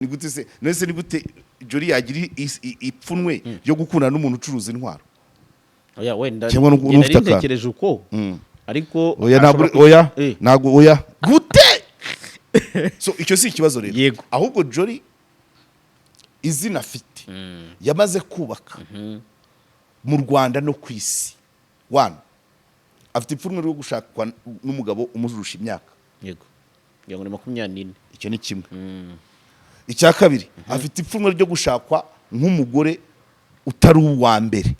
Ni gute se? None se ni gute Jolly yagira ipfunwe ryo gukundana n'umuntu ucuruza intwaro? Oya, wenda Cyangwa njye n'ufite nari akantu. ntekereje uko, ariko Oya, ntabwo ashobora oya. Ntabwo, oya, gute? So icyo si ikibazo rero. Ahubwo Jolly, izina afite yamaze kubaka mu Rwanda no ku isi, one, afite ipfunwe ryo gushakwa n'umugabo umurusha imyaka. Yego, ngira ngo ni 24. Icyo ni kimwe. Icya kabiri, afite ipfunwe ryo gushakwa nk'umugore utari uwa mbere.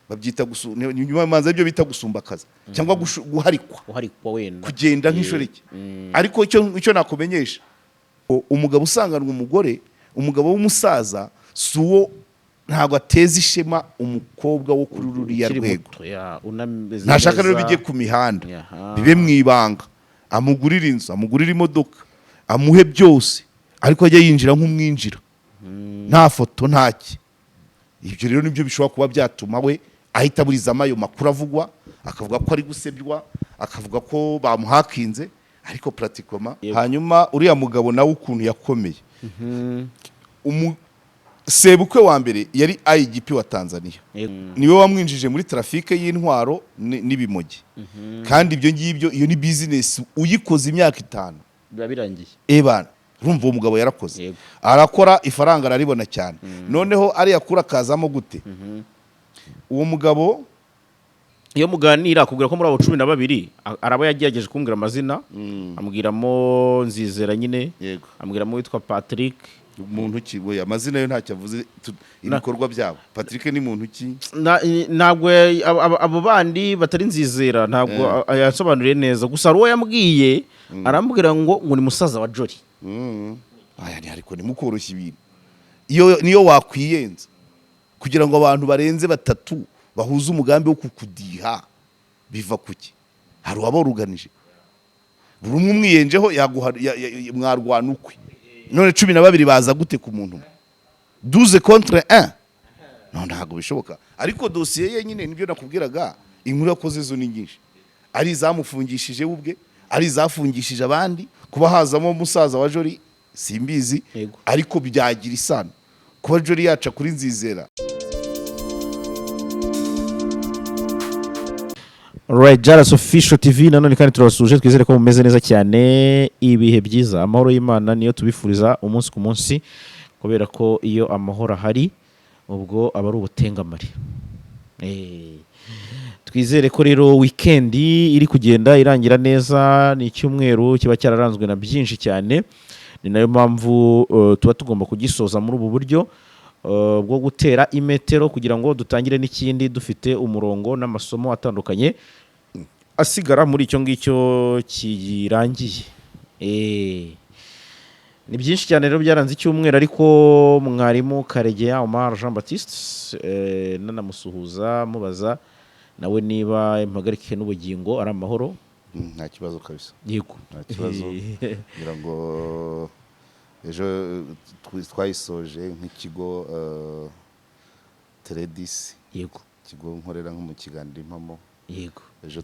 Babyita nyuma manza ibyo bita gusumbakaza cyangwa guharikwa. Uharikwa wenda. Kugenda nk'inshoreke. Ariko icyo nakumenyesha, umugabo usanganwa umugore, umugabo w'umusaza, si uwo, ntabwo ateza ishema umukobwa wo kuri ruriya ukiri rwego. Muto, ya, unameze Ntashaka rero neza. bijye ku mihanda, bibe mu ibanga, amugurire inzu, amugurire imodoka, amuhe byose, ariko ajye yinjira nk'umwinjira, nta foto, ntaki. Ibyo rero nibyo bishobora kuba byatuma we ahita aburizamo ayo makuru avugwa, akavuga ko ari gusebywa, akavuga ko bamuhakinze, ariko pratiquement. Hanyuma uriya mugabo nawe ukuntu yakomeye, sebukwe wa mbere yari IGP wa Tanzania. Niwe wamwinjije muri trafic y'intwaro n'ibimogi. Kandi ibyo ngibyo, iyo ni business uyikoze imyaka 5, biba birangiye. Ebana, urumva uwo mugabo yarakoze. Arakora, ifaranga araribona cyane. Noneho ariya kuri akazamo gute uwo mugabo? Iyo muganira akubwira ko muri abo 12 araba yagerageje kumbwira amazina, ambwiramo Nzizera nyine, ambwiramo witwa Patrick. Muntu ki? We amazina yo ntacyo avuze, ibikorwa byabo. Patrick ni muntu ki? Ntabwo abo bandi batari Nzizera ntabwo yasobanuriye neza. Gusa hari uwo yambwiye, arambwira ngo ni musaza wa Jolly. Aya ni, ariko nimukoroshya ibintu. Iyo niyo wakwiyenza kugira ngo abantu barenze batatu bahuze umugambi wo kukudiha, biva kuki? Hari uwaboruganije, buri umwe umwiyenjeho yaguha mwarwana ukwe. None 12 baza gute ku muntu umwe? 12 contre 1? No, ntabwo bishoboka. Ariko dosiye ye nyine nibyo nakubwiraga, inkuru yakoze zo ni nyinshi, ari izamufungishije we ubwe, ari izafungishije abandi. Kuba hazamo musaza wa Jolly simbizi, ariko byagira isano kuba Jolly yaca kuri Nzizera. Alright, Jaras Official TV nanone kandi turabasuje, twizere ko mumeze neza cyane, ibihe byiza, amahoro y'Imana niyo tubifuriza umunsi ku munsi, kubera ko iyo amahoro ahari ubwo aba ari ubutengamare. Twizere ko rero weekend iri kugenda irangira neza. Ni icyumweru kiba cyararanzwe na byinshi cyane, ni nayo mpamvu tuba tugomba kugisoza muri ubu buryo bwo gutera imetero kugira ngo dutangire n'ikindi dufite umurongo n'amasomo atandukanye asigara muri icyo ngicyo kirangiye. Ni byinshi cyane rero byaranze icyumweru, ariko mwarimu Karegeya Omar Jean Baptiste, nanamusuhuza mubaza nawe niba impagarike n'ubugingo ari amahoro. Nta kibazo kabisa. Nta kibazo. Ngira ngo ejo twayisoje nk'ikigo Teredisi, ikigo nkorera nko mu kiganiro Impamo. Ejo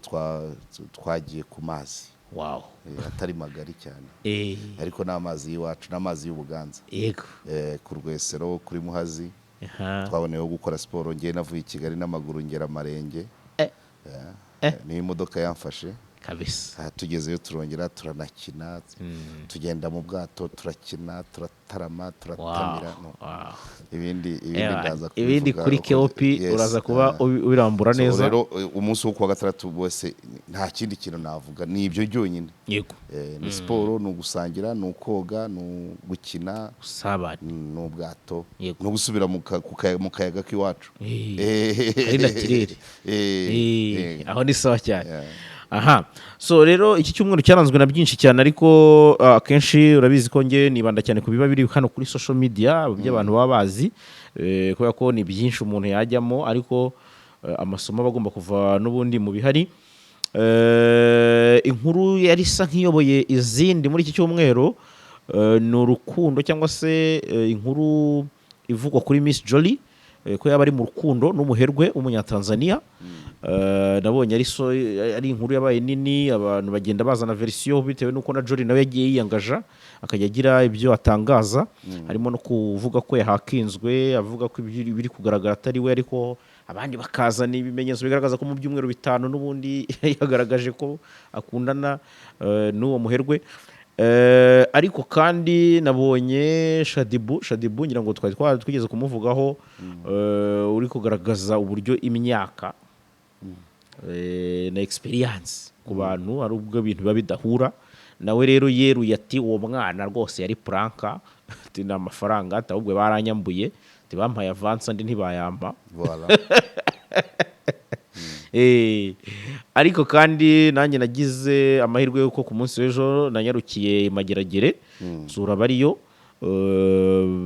twagiye ku mazi, atari magari cyane, ariko ni amazi y'iwacu n'amazi y'Ubuganza, ku Rwesero, kuri Muhazi. Twaboneyeho gukora siporo. Ngewe navuye i Kigali n'amaguru ngera Amarenge. Niyo imodoka yamfashe. Aha tugezeyo turongera turanakina, tugenda mu bwato, turakina, turatarama, turatamira. No. Ibindi ndaza Ibindi kubivuga kuri KOP. Yes, uraza kuba ubirambura So, neza. rero umunsi wo kuwa gatandatu wose nta kindi kintu navuga, ni ibyo byonyine. Ni siporo, ni ugusangira, ni ukoga, ni ugukina, Usabane. ni ubwato, no gusubira mu kayaga k'iwacu. Ari naturel. Aho ni sawa cyane. Aha, so rero iki cyumweru cyaranzwe na byinshi cyane, ariko akenshi urabizi ko nge nibanda cyane ku biba biri hano kuri social media by'abantu baba bazi, kubera ko ni byinshi umuntu yajyamo, ariko amasomo aba agomba kuva n'ubundi mu bihari. Inkuru yari isa nk'iyoboye izindi muri iki cyumweru ni urukundo cyangwa se inkuru ivugwa kuri Miss Jolly, ko yaba ari mu rukundo n'umuherwe w'Umunyatanzania. Nabonye ari inkuru yabaye nini, abantu bagenda bazana version bitewe n'uko na Jolly nawe yagiye yiyangaja. akajya agira ibyo atangaza, harimo no kuvuga ko yahakinzwe, avuga ko ibyo biri kugaragara atari we, ariko abandi bakazana ibimenyetso bigaragaza ko mu byumweru 5 n'ubundi yagaragaje ko akundana n'uwo muherwe. Ariko kandi nabonye Shaddyboo, Shaddyboo ngira ngo twari twigeze kumuvugaho, uri kugaragaza uburyo imyaka na experience ku bantu ari ubwo ibintu biba bidahura. Nawe rero yeruye ati uwo mwana rwose yari prank, ati ni amafaranga, ati ahubwo baranyambuye, ati bampaye avance andi ntibayampa. Voilà. Ariko kandi nanjye nagize amahirwe y'uko ku munsi w'ejo nanyarukiye i Mageragere nsura abariyo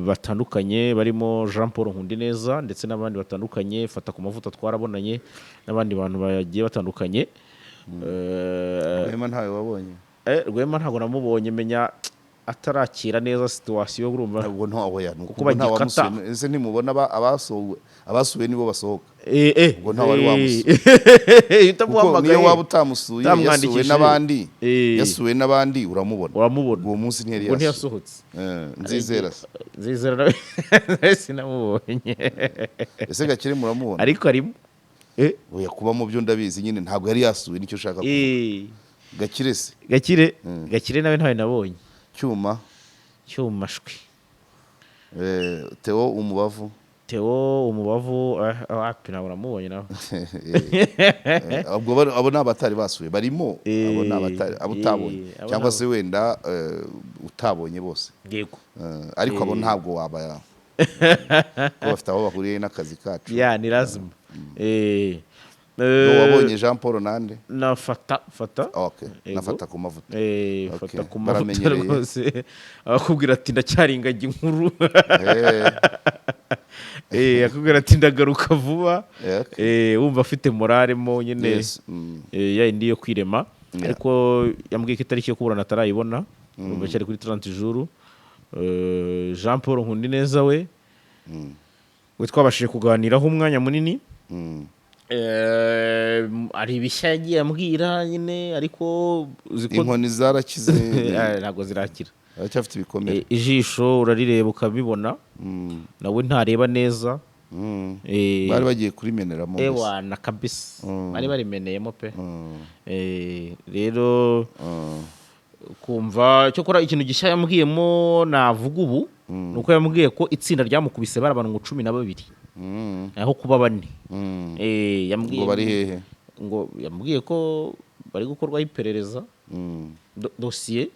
batandukanye, barimo Jean Paul Nkundineza ndetse n'abandi batandukanye, fata ku mavuta twarabonanye n'abandi bantu bagiye batandukanye. Rwema ntawe wabonye? Rwema ntabwo namubonye, menya atarakira neza situation, urumva. Ntabwo nta oya ni Kuko ukuvuga nta bagikata. wamusuye. Ese ntimubona abasuwe? Abasuwe nibo basohoka. Ubwo nta wari wamusuye. Kuko Utamuhamagaye. niyo waba utamusuye, yasuwe Utamwandikishije. n'abandi, yasuwe n'abandi uramubona. Uramubona. Uwo munsi ntiyari Ubwo yasuwe. ntiyasohotse. Nzizera se? Nzizera nawe sinamubonye. Ese Gakire muramubona? Ariko arimo. Oya, kuba mu byo ndabizi nyine, ntabwo yari yasuwe, nicyo ushaka kuvuga. Gakire se? Gakire, Gakire nawe ntawe nabonye. Cyuma? Cyuma shwi. Theo Umubavu? Theo Umubavu, wapi, ntabwo namubonye nawe. Ubwo abo ni abatari basuye barimo, abo ni abatari, abo utabonye, abo cyangwa se wenda utabonye bose. Yego. Ariko abo ntabwo waba ko bafite aho bahuriye n'akazi kacu. Ya, ni lazima. N'uwo wabonye Jean Paul nande? Na fata fata. Okay. Yego. Nafata ku mavuta. Fata ku mavuta. Baramenyereye. Rwose akakubwira ati ndacyari ingagi nkuru. Akakubwira ati ndagaruka vuba. Wumva afite morale mo nyine. Ya indi yo kwirema. Ariko yambwiye ko itariki yo kuburana atarayibona, urumva cyari kuri 30 jours. Jean Paul Nkundineza we twabashije kuganiraho umwanya munini. Hari ibishya yagiye ambwira nyine, ariko uzi ko Inkoni zarakize? Ntabwo zirakira. Aracyafite ibikomere. Ijisho urarireba ukabibona, nawe ntareba neza. Bari bagiye kurimeneramo gusa. Ewa na kabisa, bari barimeneyemo pe. Rero kumva cyokora ikintu gishya yambwiyemo navuga ubu ni uko yambwiye ko itsinda ryamukubise bari abantu ngo 12 aho kuba bane. Yambwiye Ngo bari hehe? Ngo yambwiye ko bari gukorwaho iperereza, dosiye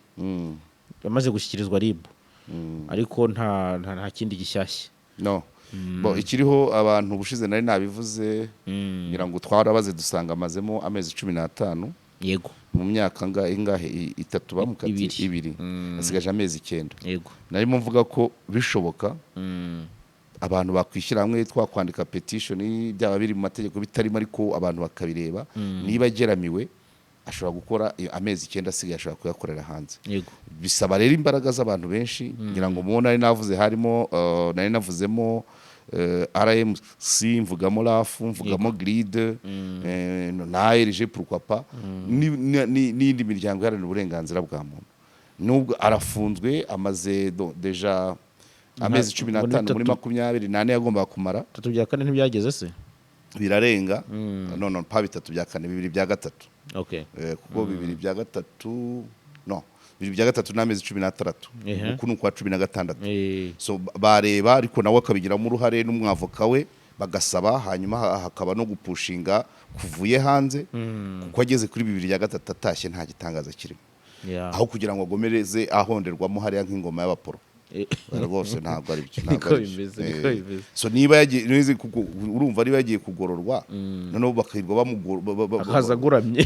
yamaze gushyikirizwa RIB, ariko nta kindi gishyashya. No bo ikiriho, abantu ubushize nari nabivuze, ngira ngo twarabaze dusanga amazemo amezi 15. Mu myaka ingahe? Itatu bamukatiye? Ibiri. Ibiri, asigaje amezi 9. Narimo mvuga ko bishoboka abantu bakwishyira hamwe, twakwandika petition, byaba biri mu mategeko bitarimo, ariko abantu bakabireba. Niba ageramiwe ashobora gukora amezi 9 asigaye, ashobora kuyakorera hanze. Bisaba rero imbaraga z'abantu benshi. Ngira ngo mubona nari navuze harimo nari navuzemo RMC, mvugamo RAF, mvugamo GRID, na ARG, pourquoi pas n'indi miryango iharanira uburenganzira bwa muntu. Nubwo arafunzwe, amaze déjà amezi cumi Ngo ni n'atanu muri bitatu. 24 yagombaga kumara. Bitatu bya kane ntibyageze se? Birarenga. No, pas bitatu bya kane, bibiri bya gatatu. Kuko bibiri bya gatatu, no, bibiri bya gatatu n'amezi 16. Uku ni ukwa 16. So bareba, ariko nawe akabigiramo uruhare n'umwavoka we, bagasaba, hanyuma hakaba no gupushinga kuvuye hanze, kuko ageze kuri bibiri bya gatatu atashye nta gitangaza kirimo, aho kugira ngo agomereze ahonderwamo hariya nk'ingoma y'abaporo. Rwose ntabwo ari byo, ntabwo Niko ari byo. bimeze, niko bimeze. So niba yagiye kuko urumva niba yagiye kugororwa, noneho bakirwa bamugor Akaza aguramye.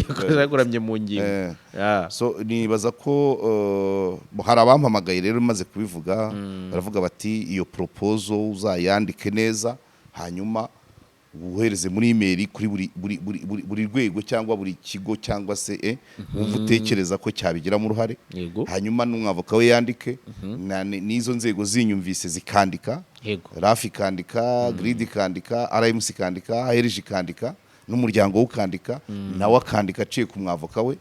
Akaza aguramye mu ngingo. So nibaza ko hari abampamagaye rero maze kubivuga, baravuga bati iyo proposal uzayandike neza, hanyuma wohereze muri email kuri buri rwego cyangwa buri kigo cyangwa se wumva utekereza ko cyabigiramo uruhare. Hanyuma n'umwavoka we yandike, n'izo nzego zinyumvise zikandika, RAF ikandika, GRID ikandika, RMC ikandika, ARG ikandika, n'umuryango we ukandika, nawe akandika aciye ku mwavoka we.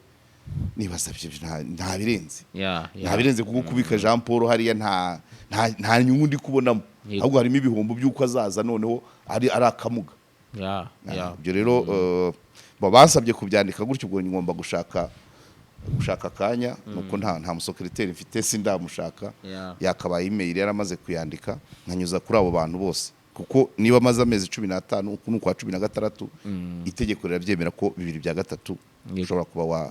Nibaza ibyo nta birenze. Ya. Nta birenze, kuko kubika Jean Paul hariya nta nyungu ndi kubonamo, ahubwo harimo ibihombo by'uko azaza noneho ari akamuga. Ya. Ibyo rero basabye kubyandika gutyo, ubwo ngomba gushaka akanya, nuko nta musekereteri mfite, sindamushaka. Yakabaye email yaramaze kuyandika, nkanyuza kuri abo bantu bose, kuko niba amaze amezi 15, uku ni ukwa 16, itegeko rirabyemera ko bibiri bya gatatu ushobora kuba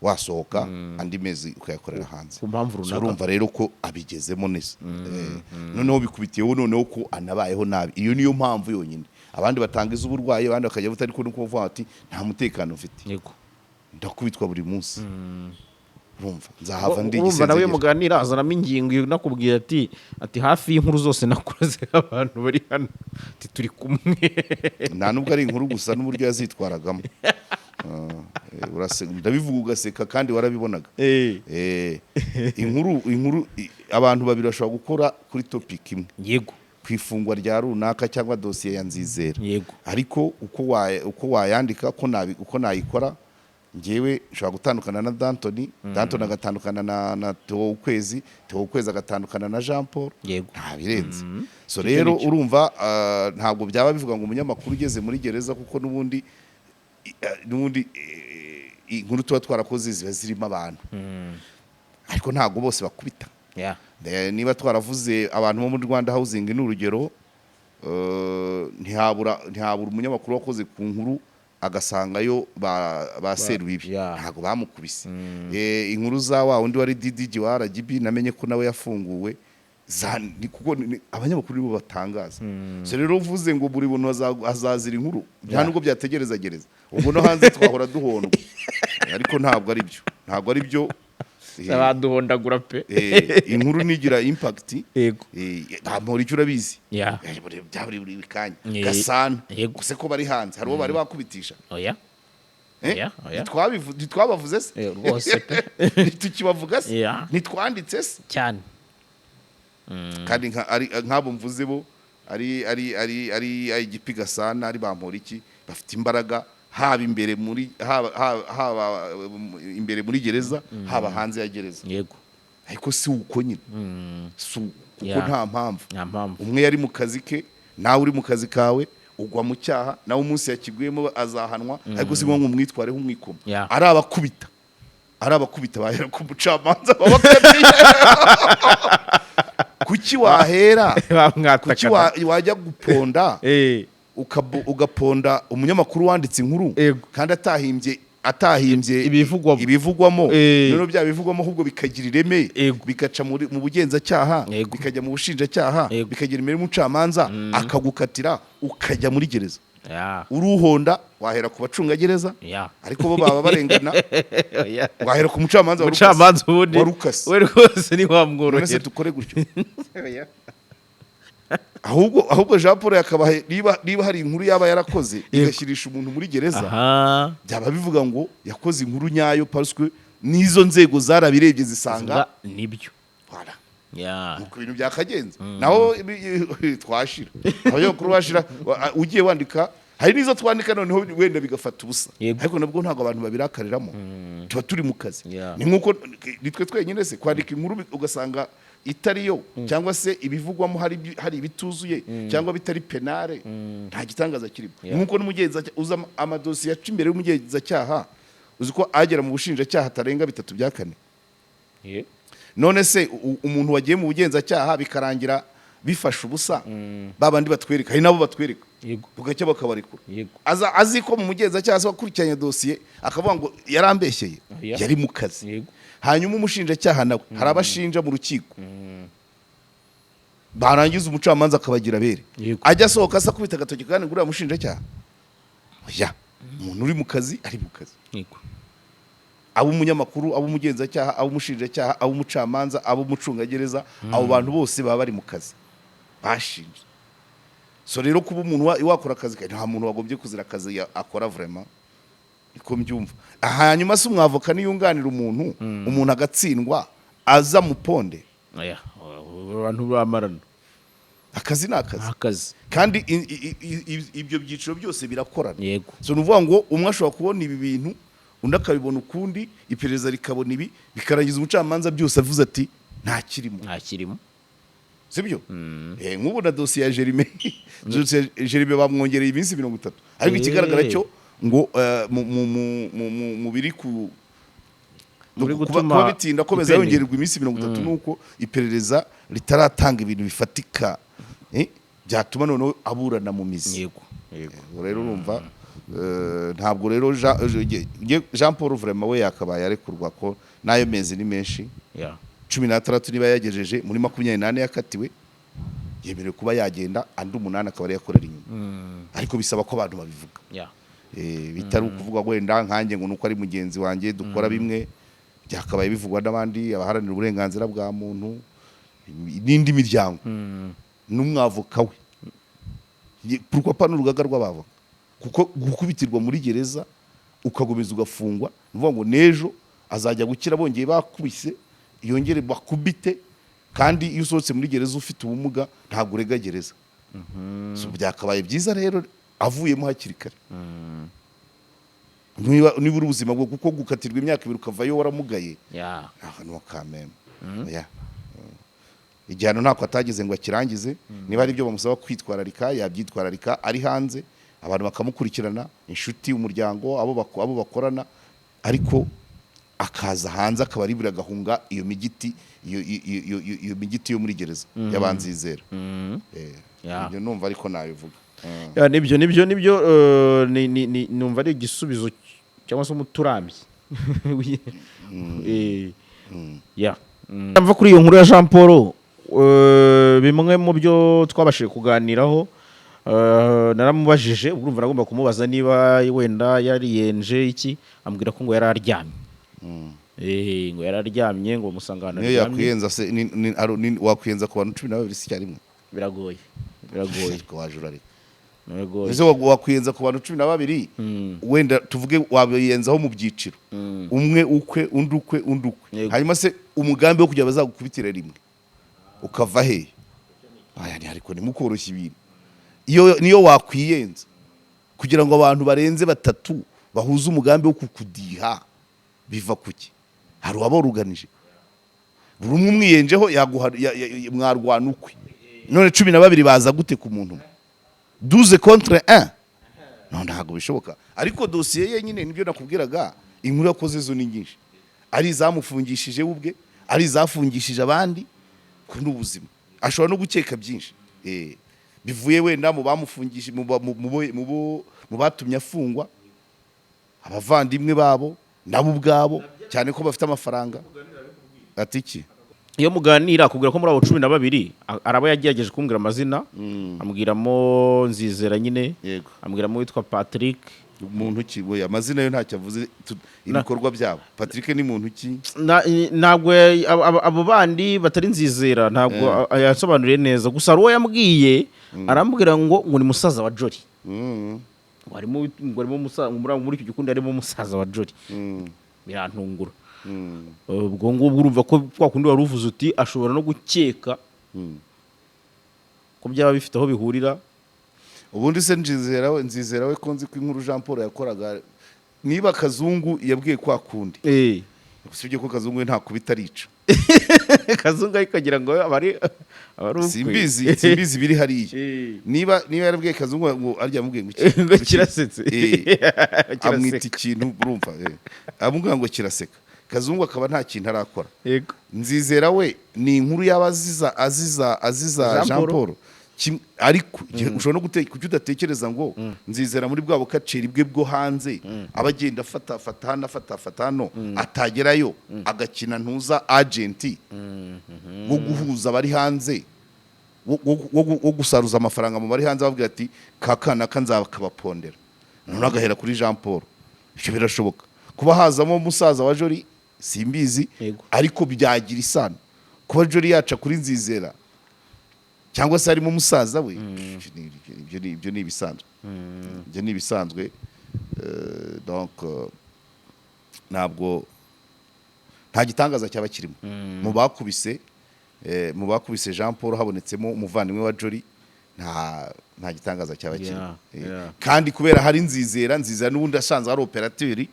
wasohoka, andi mezi ukayakorera hanze Ku mpamvu So, runaka. urumva rero ko abigezemo neza. Noneho bikubitiyeho noneho ko anabayeho nabi. Iyo niyo mpamvu yonyine. Abandi batanga iz'uburwayi, abandi bakajya butari ko nuko bavuga bati: "Nta mutekano mfite, ndakubitwa buri munsi, urumva nzahava ndi Urumva nawe igisenzegeri." Muganira azanamo ingingo inakubwira ati hafi y'inkuru zose nakoze, abantu bari hano, ati turi kumwe. Nta nubwo ari inkuru gusa, n'uburyo yazitwaragamo. Ndabivuga ugaseka kandi warabibonaga. Inkuru abantu babiri bashobora gukora kuri topic imwe, ku ifungwa rya runaka cyangwa dosiye ya Nzizera, ariko uko wayandika, uko nayikora ngewe, nshobora gutandukana na Dantoni, Dantoni agatandukana na Theo Ukwezi, Theo Ukwezi agatandukana na Jean Paul. Nta birenze. So Icyo rero nicyo. urumva, ntabwo byaba bivuga ngo umunyamakuru ugeze muri gereza, kuko n'ubundi inkuru tuba twarakoze ziba zirimo abantu, ariko ntabwo bose bakubita. Niba twaravuze abantu bo muri Rwanda Housing, ni urugero, ntihabura umunyamakuru wakoze ku nkuru agasangayo ba Serubibi, ntabwo bamukubise. Inkuru za wa undi wari DDG wa RGB, namenye ko nawe yafunguwe, kuko abanyamakuru nibo batangaza. So rero uvuze ngo buri muntu azazira inkuru, nta nubwo byategereza gereza, ubwo no hanze twahora duhondwa, ariko ntabwo ari byo, ntabwo ari byo. Baduhondagura pe. Inkuru nigira impact. Nta icyo urabizi. Bya buri kanya. Gasana, gusa ko bari hanze, hari uwo bari bakubitisha? Oya. Eh? Oya. Ntitwabavuze se? Rwose pe. Ntitukibavuga se? Ntitwanditse se? Cyane. Kandi nk'abo mvuze bo ari IGP Gasana, ari Bamporiki, bafite imbaraga haba imbere muri haba imbere muri gereza, haba hanze ya gereza. Ariko si uko nyine, si uko, kuko nta mpamvu. Nta mpamvu. Umwe yari mu kazi ke, nawe uri mu kazi kawe, ugwa mu cyaha, nawe umunsi yakiguyemo azahanwa, ariko si ngombwa umwitwareho umwikoma. Ari abakubita bahera ku mucamanza babakatiye. Kuki wahera, kuki Bamwatakana. wajya guponda, ugaponda umunyamakuru wanditse inkuru, kandi atahimbye Ibivugwamo. ibivugwamo, noneho bya bivugwamo ahubwo bikagira ireme, bigaca mu bugenzacyaha, bikajya mu bushinjacyaha, bikagira imbere y'umucamanza, akagukatira ukajya muri gereza? Uruhonda wahera ku bacungagereza, ariko bo baba barengana. Wahera ku mucamanza wari ukase. Umucamanza ubundi Wari ukase. We rwose None se ntiwamworohera. dukore gutyo? Ahubwo Jean Paul yakabaye, niba hari inkuru yaba yarakoze igashyirisha umuntu muri gereza, byaba bivuga ngo yakoze inkuru nyayo, parce que n'izo nzego zarabirebye zisanga Nibyo. Voilà. Nuko ibintu byakagenze. Naho twashira abanyamakuru bashira, ugiye wandika, hari n'izo twandika noneho wenda bigafata ubusa, ariko nabwo ntabwo abantu babirakariramo, tuba turi mu kazi. Ni nk'uko nitwe twenyine se kwandika inkuru ugasanga itari yo, cyangwa se ibivugwamo hari ibituzuye cyangwa bitari pénal, nta gitangaza kirimo. Ni nk'uko n'umugenzacyaha uza, amadosiye aca imbere y'umugenzacyaha, uzi ko agera mu bushinjacyaha atarenga bitatu bya kane. None se umuntu wagiye mu bugenzacyaha bikarangira bifashe ubusa, ba bandi batwereka, hari nabo batwereka bugacya bakabarekura, aza azi ko mu mugenzacyaha se wakurikiranye dosiye akavuga ngo yarambeshyeye? Yari mu kazi. Hanyuma umushinjacyaha nawe, hari abashinja mu rukiko, barangiza umucamanza akabagira abere. Ajya asohoka asa akubita agatoki kandi ngo uriya mushinjacyaha? Oya, umuntu uri mu kazi ari mu kazi. Abo umunyamakuru, abo umugenzacyaha, abo umushinjacyaha, abo umucamanza, abo umucungagereza, abo bantu bose baba bari mu kazi bashinje. So rero kuba umuntu wakora akazi nta muntu wagombye kuzira akazi akora, vraiment niko mbyumva. Hanyuma se umwavoka niyunganira umuntu, umuntu agatsindwa, aza muponde? Oya, abantu bamarana. Akazi ni akazi. Akazi. Kandi ibyo byiciro byose birakorana. So ni ukuvuga ngo umwe ashobora kubona ibi bintu, undi undi akabibona ukundi, iperereza rikabona ibi, bikarangiza umucamanza byose avuze ati nta kirimo. Nta kirimo. Sibyo? Nk'ubu na dosiye ya Jerime, dosiye ya Jerime bamwongereye iminsi 30, ariko ikigaragara cyo ngo mu biri ku Muri kuba, gutuma kuba bitinda komeza ipending. yongererwa iminsi 30 nuko iperereza ritaratanga ibintu bifatika byatuma noneho aburana mu mizi. yego yego Ubwo rero urumva, ntabwo rero Jean Paul vraiment we yakabaye arekurwa, ko n'ayo mezi ni menshi. 16 niba yagejeje muri 24 yakatiwe, yemerewe kuba yagenda, andi 8 akaba ariyo akorera inyuma, ariko bisaba ko abantu babivuga. Bitari ukuvuga wenda nkanjye ngo nuko ari mugenzi wanjye dukora bimwe, byakabaye bivugwa n'abandi, abaharanira uburenganzira bwa muntu n'indi miryango n'umwavoka we. Pourquoi pas n'urugaga rw'abavoka? Kuko gukubitirwa muri gereza ukakomeza ugafungwa, ni ukuvuga ngo n'ejo azajya gukira bongeye bakubise, yongere bakubite. Kandi iyo usohotse muri gereza ufite ubumuga ntabwo urega gereza. So, byakabaye byiza rero avuyemo hakiri kare, niba uri ubuzima bwo kuko gukatirwa imyaka 2 ukavayo waramugaye, aha ni kameme. Oya. Igihano ntako atagize ngo akirangize. Niba hari ibyo bamusaba kwitwararika, yabyitwararika ari hanze, abantu bakamukurikirana, inshuti, umuryango, abo bakorana, ariko akaza hanze akaba aribura agahunga iyo migiti, iyo migiti yo muri gereza y'abanzizera. Ibyo numva ariko nabivuga. Ya, nibyo, numva ari igisubizo cyangwa se umuturambye. Ya. Mva kuri iyo nkuru ya Jean Paul, bimwe mu byo twabashije kuganiraho, naramubajije, urumva nagomba kumubaza niba wenda yariyenje iki, ambwira ko ngo yari aryamye. Ngo yari aryamye, ngo musanga ahantu Niyo aryamye. yakwiyenza se, wakwiyenza ku bantu 12 si icyarimwe? Biragoye, biragoye. Ariko waje urareka. Biragoye. Ese wakwiyenza ku bantu 12, wenda tuvuge wabiyenzaho mu byiciro, umwe ukwe, undi ukwe, undi ukwe, hanyuma se umugambi wo kugira bazagukubitire rimwe ukava he? Aya ni ariko ntimukoroshye ibintu. Iyo niyo wakwiyenza kugira ngo abantu barenze batatu bahuze umugambi wo kukudiha, biva kuki? Hari uwaboruganije, buri umwe umwiyenjeho yaguha mwarwana ukwe. None 12 baza gute ku muntu umwe? 12 contre 1? No, ntabwo bishoboka. Ariko dosiye ye nyine nibyo nakubwiraga, inkuru yakoze zo ni nyinshi, ari izamufungishije we ubwe, ari izafungishije abandi. Ko ni ubuzima, ashobora no gukeka byinshi bivuye wenda mu bamufungishije, mu ba- mu- mu bo- mu bo- mu batumye afungwa, abavandimwe babo nabo ubwabo, cyane ko bafite amafaranga. Ati iki? Iyo muganira akubwira ko muri abo 12 araba yagerageje kumbwira amazina, ambwiramo Nzizera nyine, ambwiramo witwa Patrick. Muntu ki we? Amazina yo ntacyo avuze, ibikorwa byabo. Patrick ni muntu ki? Ntabwo abo bandi batari Nzizera ntabwo yasobanuriye neza. Gusa hari uwo yambwiye, arambwira ngo ni musaza wa Jolly, ngo harimo muri icyo gikundi harimo umusaza wa Jolly. Birantungura. Ubwo ngubwo urumva ko kwa kundi wari uvuze uti ashobora no gukeka ko byaba bifite aho bihurira. Ubundi se Nzizera we, ko nzi ko inkuru Jean Paul yakoraga, niba Kazungu yabwiye kwa kundi, usibye ko Kazungu we nta kubita arica. Kazungu ariko agira ngo aba ari ukwe. Simbizi, simbizi biri hariya. Niba yarabwiye Kazungu ngo arya amubwiye ngo iki? Ngo kirasetse. Amwita Kiraseka. ikintu, urumva, amubwira ngo kiraseka, Kazungu akaba nta kintu arakora. Nzizera we ni inkuru yaba aziza Jean Jean Paul. Paul. Ariko ushobora no gute kuki udatekereza ngo Nzizera muri bwa bukaceri bwe bwo hanze aba agenda afata afata hano, afata afata hano, atagerayo agakina ntuza agent wo guhuza abari hanze, wo gusaruza amafaranga mu bari hanze, babwira ati kaka naka nzakabapondera, noneho agahera kuri Jean Paul. Ibyo birashoboka. Kuba hazamo musaza wa Jolly simbizi, ariko byagira isano kuba Jolly yaca kuri Nzizera cyangwa se harimo umusaza we. Ibyo ni ibisanzwe, ibyo ni ibisanzwe. Donc ntabwo nta gitangaza cyaba kirimo mu bakubise Jean Paul habonetsemo umuvandimwe wa Jolly. Nta gitangaza cyaba kirimo. Kandi kubera hari Nzizera n'ubundi asanzwe ari opérateur,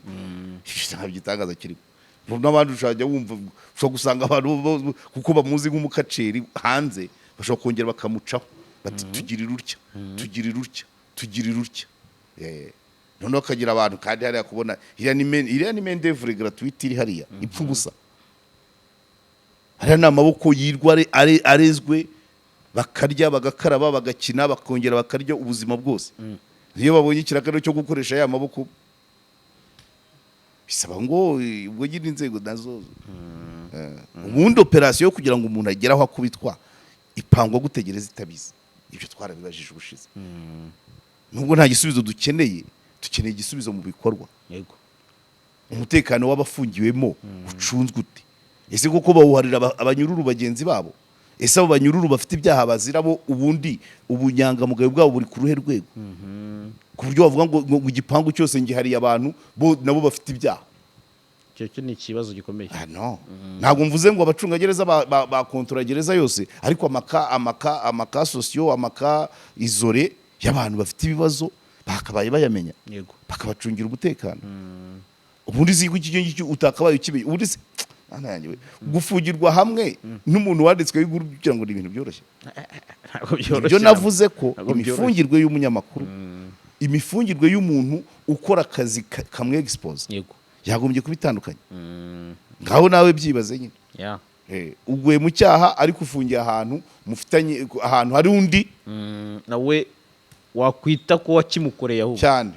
nta gitangaza kirimo. N'abandi ushobora wumva, ushobora gusanga abantu kuko bamuzi nk'umukaceri hanze, bashobora kongera bakamucaho bati: "Tugirira utya, tugirira utya, tugirira utya." Noneho akagira abantu, kandi hariya kubona iriya ni main d'oeuvre gratuite iri hariya ipfa ubusa. Hariya ni amaboko yirwa arezwe, bakarya, bagakaraba, bagakina, bakongera bakarya ubuzima bwose. Iyo babonye ikirakano cyo gukoresha ya maboko, bisaba ngo ubwo nyine inzego nazo. Ubundi opération yo kugira ngo umuntu agere aho akubitwa ipangwa gutegereza itabizi. Ibyo twarabibajije ubushize, nubwo nta gisubizo dukeneye, dukeneye igisubizo mu bikorwa. Umutekano w'abafungiwemo ucunzwe ute? Ese koko bawuharira abanyururu bagenzi babo? Ese abo banyururu bafite ibyaha bazira bo, ubundi ubunyangamugayo bwabo buri ku ruhe rwego, ku buryo bavuga ngo igipangu cyose ngihariye abantu bo nabo bafite ibyaha? Icyo cyo ni ikibazo gikomeye. Ah, no, ntabwo mvuze ngo abacungagereza ba kontora gereza yose, ariko amaka sociaux, amaka isolés y'abantu bafite ibibazo bakabaye bayamenya, bakabacungira umutekano. Ubundi si ko iki ngiki utakabaye ukimenya. Ubundi se, Mana yanjye we, gufungirwa hamwe n'umuntu wanditsweho inkuru kugira ngo ni ibintu byoroshye? Ntabwo byoroshye. Ibyo navuze ko Ntabwo byoroshye. imifungirwe y'umunyamakuru, imifungirwe y'umuntu ukora akazi kamwe expose, yagombye kuba itandukanye. Ngaho nawe byibaze nyine. Uguye mu cyaha ariko ufungiye ahantu mufitanye, ahantu hari undi. Nawe wakwita ko wakimukoreye ahubwo. Cyane.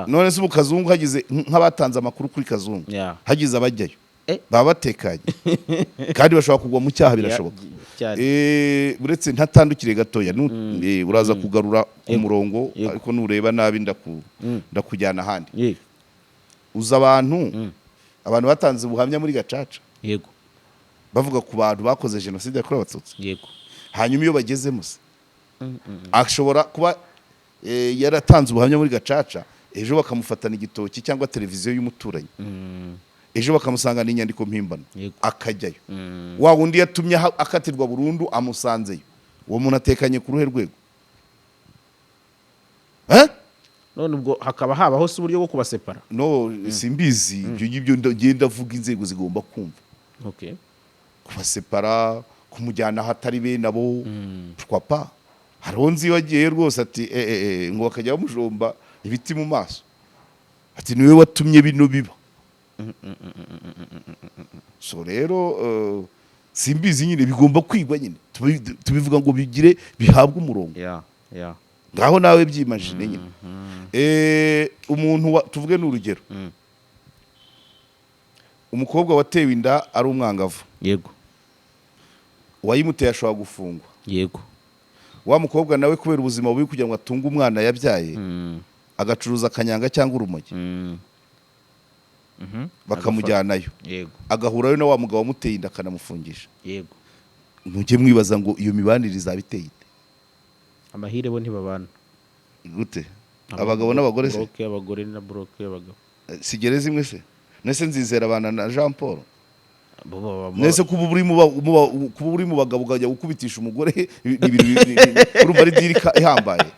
None se ubu Kazungu hagize nk'abatanze amakuru kuri Kazungu, hagize abajyayo, baba batekanye kandi bashobora kugwa mu cyaha, birashoboka. Cyane. Uretse ntatandukire gatoya, uraza kugarura ku murongo, ariko nureba nabi ndakujyana ahandi. Uza abantu batanze ubuhamya muri Gacaca bavuga ku bantu bakoze jenoside yakorewe Abatutsi. Hanyuma iyo bagezemo se, ashobora kuba yaratanze ubuhamya muri Gacaca, ejo bakamufatana igitoki cyangwa televiziyo y'umuturanyi, ejo bakamusangana inyandiko mpimbano, akajyayo, wa wundi yatumye akatirwa burundu amusanzeyo. Uwo muntu atekanye ku ruhe rwego, eh? None ubwo hakaba habaho se uburyo bwo kubasepara? No, simbizi ibyo ngibyo. Ngenda avuga inzego zigomba kumva. Kubasepara, kumujyana ahatari bene abo, pourquoi pas? Hariho nzi wagiye rwose ati ngo bakajya bamujomba ibiti mu maso, ati: "Niwe watumye bino biba." So rero simbizi nyine, bigomba kwigwa nyine. Tubivuga ngo bigire bihabwe umurongo. Ngaho nawe byimagine nyine. Umuntu tuvuge ni urugero, umukobwa watewe inda ari umwangavu, uwayimuteye ashobora gufungwa. Wa mukobwa nawe, kubera ubuzima bubi, kugira ngo atunge umwana yabyaye, agacuruza akanyanga cyangwa urumogi, bakamujyanayo, agahurayo na wa mugabo wamuteye inda, akanamufungisha. Mujye mwibaza ngo iyo mibanire izaba iteye ite? Amahire bo ntibabana. Gute? Abagabo n'abagore se? Bloc y'abagore na bloc y'abagabo. Si gereza imwe se? Nese Nzizera abana na Jean Paul? Bo babamo. Nese kuba uri mu bagabo ukajya gukubitisha umugore ni ibintu urumva ari deal ihambaye?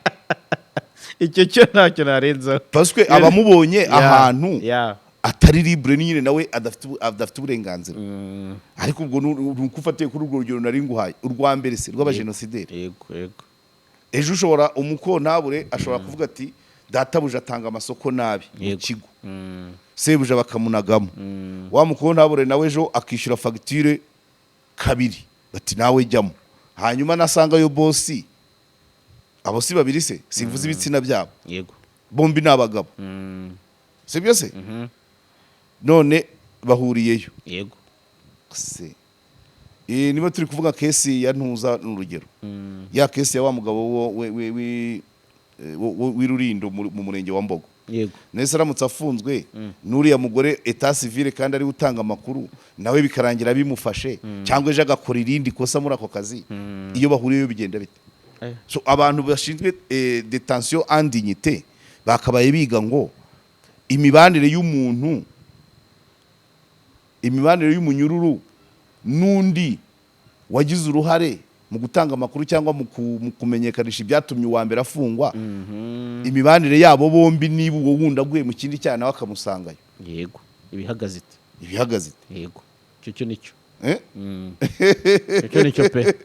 Icyo cyo ntacyo narenzaho. Parce que abamubonye ahantu atari libre, ni nyine nawe adafite uburenganzira. Ariko ubwo ni uko ufatiye kuri urwo rugero nari nguhaye urwa mbere se rw'abajenosideri. yego yego Ejo ushobora, umukontabure ashobora kuvuga ati: "Databuja atanga amasoko nabi mu kigo." Sebuja bakamunagamo. Wa mukontabure nawe ejo akishyura fagitire kabiri, bati: "Nawe jyamo." Hanyuma nasangayo bosi, abo si babiri se? Simvuze ibitsina byabo. Bombi ni abagabo. Sibyo se? None bahuriyeyo. Se niba turi kuvuga case ya Ntuza, ni urugero, ya case ya wa mugabo w'i Rurindo mu murenge wa Mbogo. Nese aramutse afunzwe n'uriya mugore état civil, kandi ari utanga amakuru, nawe bikarangira bimufashe, cyangwa ejo agakora irindi kosa muri ako kazi, iyo bahuriyeyo bigenda bite? So abantu bashinzwe détention en dignité bakabaye biga ngo imibanire y'umuntu, imibanire y'umunyururu n'undi wagize uruhare. mu gutanga amakuru cyangwa mu kumenyekanisha ibyatumye uwa mbere afungwa, imibanire yabo bombi, niba uwo wundi aguye mu kindi cyaha nawe akamusangayo, Yego, ibihagaze ite? Ibihagaze ite? Yego, icyo cyo nicyo. Eh? Icyo nicyo pe.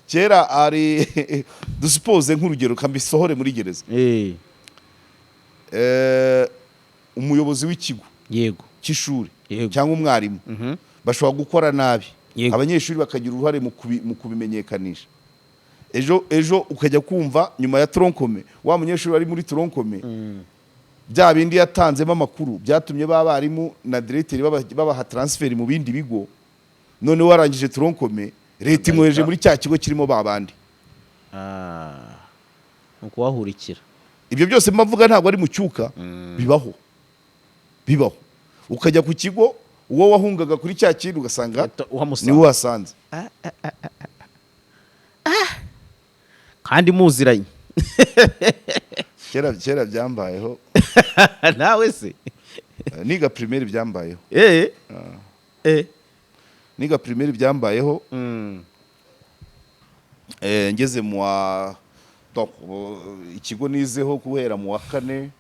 Kera ari dusuppose nk'urugero kambisohore muri gereza. Umuyobozi w'ikigo cy'ishuri cyangwa umwarimu bashobora gukora nabi, abanyeshuri bakagira uruhare mu kubimenyekanisha. Ejo ejo ukajya kumva nyuma ya tronc commun, wa munyeshuri wari muri tronc commun, bya bindi yatanzemo amakuru byatumye ba barimu na directeur babaha transfert mu bindi bigo. None warangije tronc commun, leta imwohereje muri cya kigo kirimo ba bandi. Ah, ni ukuhahurikira. Ibyo byose mbavuga ntabwo ari mu cyuka, bibaho, bibaho. Ukajya ku kigo, uwo wahungaga kuri cya kintu ugasanga Uhita uhamusanga. niwe uhasanze. Kandi muziranye. Kera kera byambayeho. Nawe se? Niga primaire byambayeho. Niga primaire byambayeho. Ngeze mu wa, donc, ikigo nizeho guhera mu wa kane,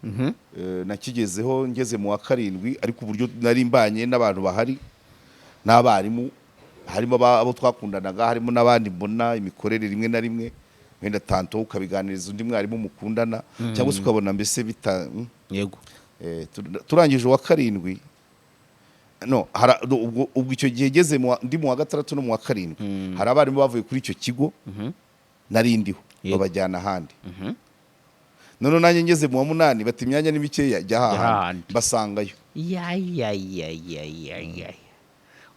nakigezeho ngeze mu wa karindwi. Ariko uburyo nari mbanye n'abantu bahari n'abarimu, harimo abo twakundanaga, harimo n'abandi mbona imikorere rimwe na rimwe wenda tanto ukabiganiriza undi mwarimu mukundana, cyangwa se ukabona mbese bita Turangije uwa karindwi, no ubwo icyo gihe ngeze ndi mu wa gatandatu no mu wa karindwi, hari abarimu bavuye kuri icyo kigo nari ndiho, babajyana ahandi. None nanjye ngeze mu wa munani, bati imyanya ni mikeya, jya hahandi. Hahandi. Basangayo. Ya ya ya ya ya ya,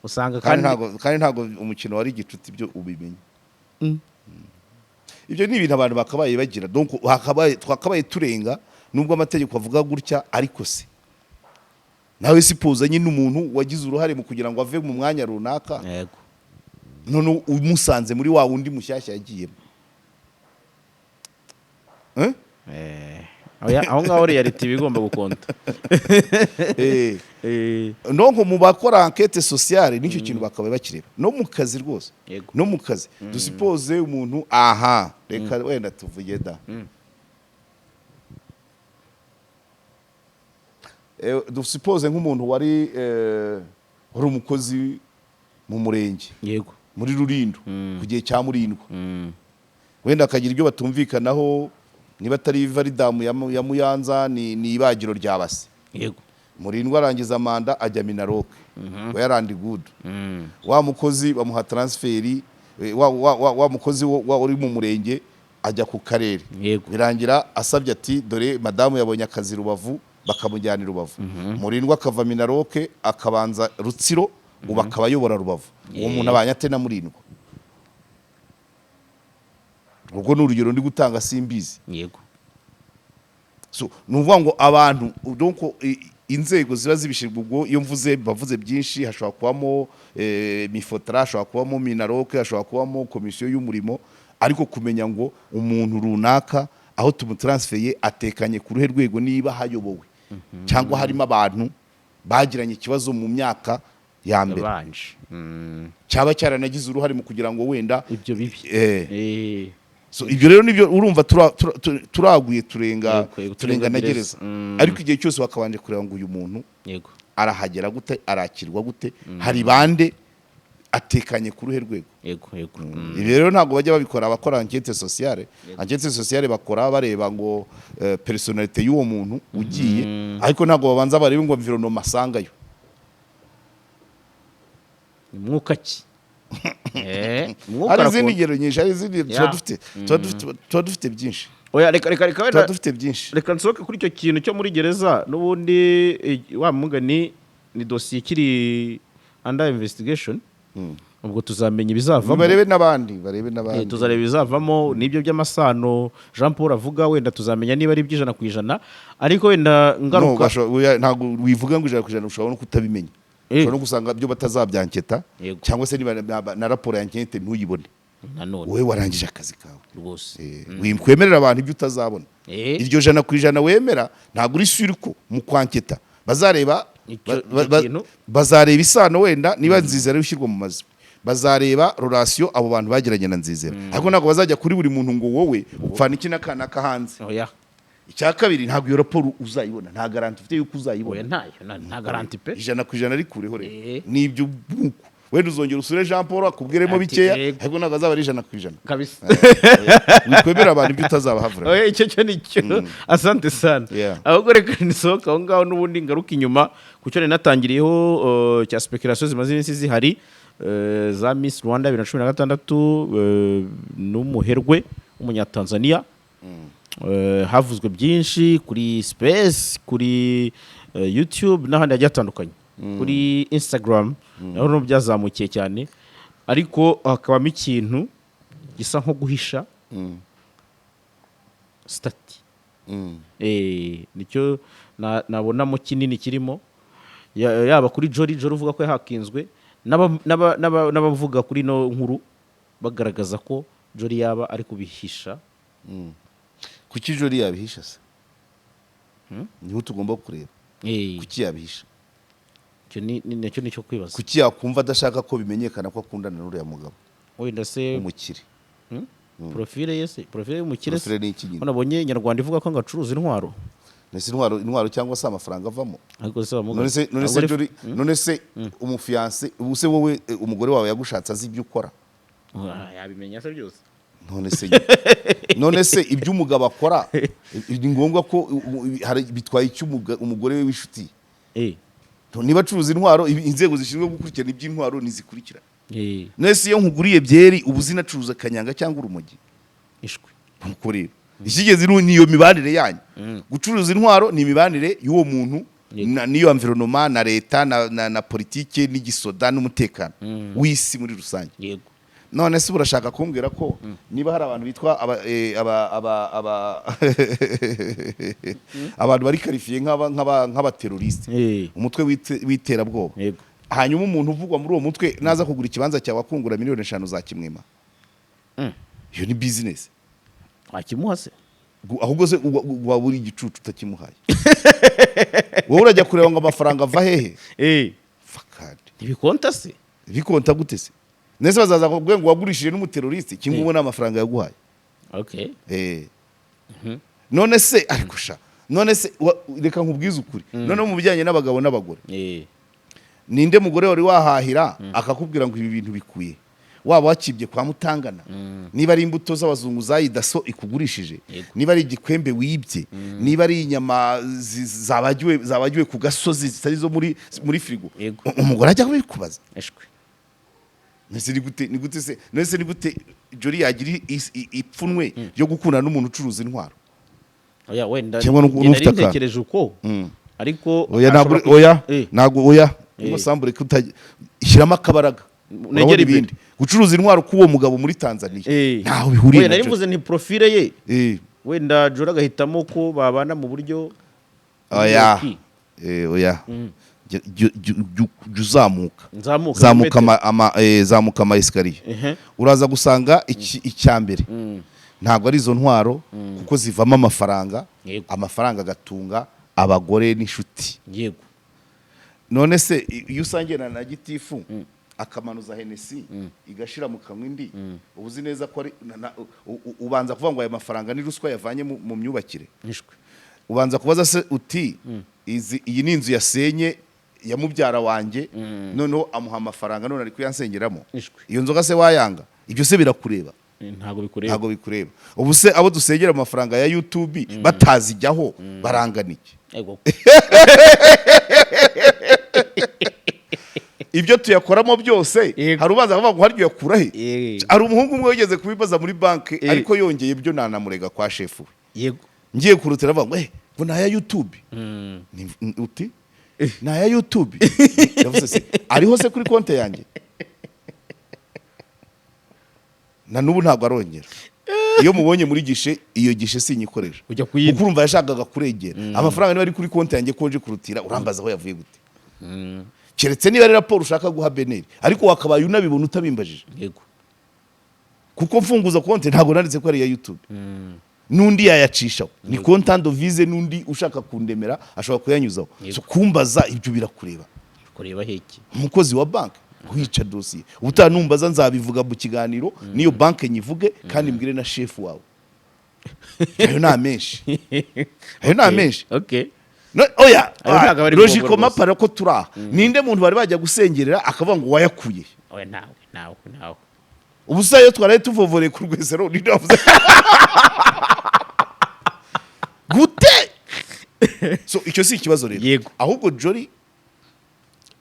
usanga kandi kandi ntabwo umukino wari igicuti, ibyo ubimenye. Ibyo ni ibintu abantu bakabaye bagira. Donc twakabaye turenga, nubwo amategeko avuga gutya, ariko se nawe suppose nyine umuntu wagize uruhare mu kugira ngo ave mu mwanya runaka, none umusanze muri wa wundi mushyashya yagiyemo. Eh? Oya, aho ngaho reality iba igomba gukonta. Donc mu bakora enquête sociale nicyo kintu bakabaye bakireba no mu kazi rwose. No mu kazi, dusuppose umuntu aha, reka wenda tuvuge da. Dusuppose nk'umuntu wari umukozi mu murenge, muri Rurindo ku gihe cya Murindwa, wenda akagira ibyo batumvikanaho, niba atari varidamu ya Muyanza, ni ibagiro rya Base. Murindwa arangiza manda, ajya MINALOC, we yarandi good. Wa mukozi bamuha transfert, wa mukozi uri mu murenge ajya ku karere. Birangira asabye ati dore madamu yabonye akazi Rubavu, bakamujyana i Rubavu. Murindwa akava MINALOC akabanza Rutsiro, ubu akaba ayobora Rubavu. Uwo muntu abanye ate na Murindwa? Ubwo ni urugero ndi gutanga, simbizi. So ni ukuvuga ngo abantu, donc inzego ziba zibishinzwe, ubwo iyo mvuze bavuze byinshi, hashobora kubamo MIFOTRA, hashobora kubamo MINALOC, hashobora kubamo komisiyo y'umurimo, ariko kumenya ngo umuntu runaka aho tumutransfeye atekanye ku ruhe rwego, niba hayobowe cyangwa harimo abantu bagiranye ikibazo mu myaka ya mbere, Yabanje. Cyaba cyaranagize uruhare mu kugira ngo wenda Ibyo bibi. So ibyo rero nibyo urumva turaguye turenga Yego, turenga na turenga gereza. gereza. Ariko igihe cyose wakabanje kureba ngo uyu muntu arahagera gute, arakirwa gute, hari bande, atekanye ku ruhe rwego. yego yego Ibi rero ntabwo bajya babikora abakora enquête sociale. Enquête sociale bakora bareba ngo personnalité y'uwo muntu ugiye, ariko ntabwo babanza barebe ngo environnement asangayo. Ni mwuka ki? Umwuka Hari izindi arakunda. ngero nyinshi, hari izindi tuba dufite byinshi. Oya, reka reka reka Tuba wenda dufite byinshi. Reka nsohoke kuri icyo kintu cyo muri gereza. N'ubundi wa mugani ni dosiye ikiri under investigation, ubwo tuzamenya ibizavamo. Barebe n'abandi, barebe n'abandi. Tuzareba ibizavamo n'ibyo by'amasano Jean Paul avuga, wenda tuzamenya niba ari iby'100%, ariko wenda No, ngaruka oya, ntabwo wivuga ngo 100%, ushobora no kutabimenya. Ushobora no gusanga byo batazabyanketa, cyangwa se niba na raporo ya enquête ntuyibone, Nanone wowe warangije akazi kawe. Rwose. Wikwemerera abantu ibyo utazabona. Iryo 100% wemera, ntabwo uri sûr ko mu kwanketa bazareba Icyo kintu. bazareba isano, wenda niba Nziza ari ushyirwa mu mazwi. Bazareba relation abo bantu bagiranye na Nzizera, ariko ntabwo bazajya kuri buri muntu ngo wowe upfana iki n'aka hanze. Oya. Icya kabiri, ntabwo iyo raporo uzayibona, nta garantie ufite yuko Oya. uzayibona. Ntayo, nta garantie pe. 100% arikureho rero. Nibyo buku wenda uzongera usure Jean Paul akubwiremo Ati, bikeya, yego. ariko ntabwo azaba ari 100%. Kabisa. Wikwemera abantu ibyo utazabahavura. Oya, icyo cyo ni cyo, asante sana. Ahubwo reka nisohoka aho ngaho n'ubundi ngaruka inyuma ku cyo nari natangiriyeho, cya speculation zimaze iminsi zihari, za Miss Rwanda 2016, n'umuherwe w'umunyatanzania. Havuzwe byinshi kuri space, kuri YouTube n'ahandi hagiye hatandukanye, kuri Instagram naho no byazamukiye cyane, ariko hakabamo ikintu gisa nko guhisha status. Nicyo nabonamo kinini kirimo. Yaba kuri Jolly Jolly uvuga ko yahakinzwe, n'abavuga kuri ino nkuru bagaragaza ko Jolly yaba ari kubihisha. Kuki Jolly yabihisha se? Niho tugomba kureba. Kuki yabihisha? Icyo nacyo nicyo kwibaza. Kuki yakumva adashaka ko bimenyekana ko akundana n'uriya mugabo Wenda se w'umukire? Profile ye se, profile y'umukire se? Profile ni iki nyine? Ko nabonye Inyarwanda ivuga ko ngo acuruza intwaro. Nese intwaro cyangwa se amafaranga avamo? Ariko se bamuga None se Ntabwo Jolly, none se umufiancé, ubu se wowe, umugore wawe yagushatse azi ibyo ukora? Ah, yabimenya se byose? None se nyine. None se ibyo umugabo akora, ni ngombwa ko bitwaye icyo umugore we w'inshuti? Niba acuruza intwaro, inzego zishinzwe gukurikirana iby'intwaro ntizikurikirana. None se iyo nkuguriye byeri, ubu zinacuruza kanyanga cyangwa urumogi? Ishwi. Nuko rero ikigezi ni iyo mibanire yanyu. Gucuruza intwaro ni imibanire y'uwo muntu n'iyo environnement na leta na politike n'igisoda n'umutekano w'isi muri rusange. None se urashaka kumbwira ko niba hari abantu bitwa aba eh, aba aba aba abantu bari qualifié nk'abaterroriste, umutwe w'iterabwoba, hanyuma umuntu uvugwa muri uwo mutwe naza kugura ikibanza cyawe akungura miliyoni 5 za kimwima, iyo ni business? Wakimuha se? Ahubwo se waba uri igicucu utakimuhaye? Wowe urajya kureba ngo amafaranga ava hehe? Fakandi. Ntibikonta se? Bikonta gute se? Nese bazaza kuvuga ngo wagurishije n'umuterroriste kimwe, ubona amafaranga yaguhaye? None se, ariko sha, none se reka nkubwize ukuri noneho mu bijyanye n'abagabo n'abagore. Ninde mugore wari wahahira akakubwira ngo ibi bintu bikuye waba wakibye kwa Mutangana? Niba ari imbuto z'abazungu zayidaso ikugurishije, niba ari igikwembe wibye, niba ari inyama zabagiwe ku gasozi zitari zo muri firigo, umugore ajya kubikubaza? Eshwe. Nese ni gute se, nese ni gute Jolly yagira ipfunwe ryo gukundana n'umuntu ucuruza intwaro? Oya, wenda Cyangwa njye nari n'ufite akantu. ntekereje uko, ariko Oya, ntabwo ashobora oya, ntabwo, oya. Niba sambure kutajya shyiramo akabaraga. Negera Urabona imbere. ibindi gucuruza intwaro k'uwo mugabo muri Tanzania ntaho bihuriye Oya, na nari Jolly. mvuze nti profile ye, wenda Jolly agahitamo ko babana mu buryo Oya. ki. Oya. Jya uzamuka. Nzamuka. Zamuka. Metero. Zamuka ama escalier. Uraza gusanga iki icya mbere ntabwo ari izo ntwaro, kuko zivamo amafaranga, amafaranga agatunga abagore n'inshuti. None se iyo usangiye na gitifu akamanuza Hennessy igashira mu kanywa indi, uba uzi neza ko ari ubanza kuvuga ngo aya mafaranga ni ruswa yavanye mu myubakire? Nishwe. Ubanza kubaza se uti iyi ni inzu yasenye ya mubyara wanjye, noneho amuha amafaranga, none ari kuyansengeramo? Ishwi. Iyo nzoga se wayanga? Ibyo se birakureba? Ntabwo bikureba. Ntabwo bikureba. Ubu se abo dusengera amafaranga ya YouTube batazijyaho barangana iki? Ego. Ibyo tuyakoramo byose, hari ubanza kuvuga ngo harya uyakura he? Hari umuhungu umwe wigeze kubibaza muri banki, ariko yongeye ibyo nanamurega kwa shefu we. Ngiye kurutira avuga ngo ngo ni aya YouTube. Uti ni aya YouTube? Yavuze se ariho se kuri konti yanjye? Na n'ubu ntabwo arongera. Iyo mubonye muri guichet, iyo guichet sinyikoresha. Ujya kuyindi. Kuko urumva yashakaga kurengera amafaranga. Niba ari kuri konti yanjye konje kurutira, urambaza aho yavuye gute? Keretse niba ari raporo ushaka guha BNR, ariko wakabaye unabibona utabimbajije. Kuko mfunguza konti ntabwo nanditse ko ari iya YouTube. N'undi yayacishaho, ni compte en devise, n'undi ushaka kundemera ashobora kuyanyuzaho. So kumbaza ibyo birakureba? Kureba heki? Umukozi wa banki. Kwica dosiye. Ubutaha numbaza nzabivuga mu kiganiro, niyo banke nyivuge kandi mbwire na shefu wawe. Ayo ni amenshi, ayo ni amenshi. No, oya. Ayo ntabwo ari ngombwa Logiquement rwose. Para ko turi aha, ninde muntu bari bajya gusengerera akavuga ngo wayakuye? Oya, nawe nawe nawe. Ubu se iyo twaraye tuvovoreye ku Rwesero, ninde wavuze gute? So icyo si ikibazo rero. Ahubwo Jolly,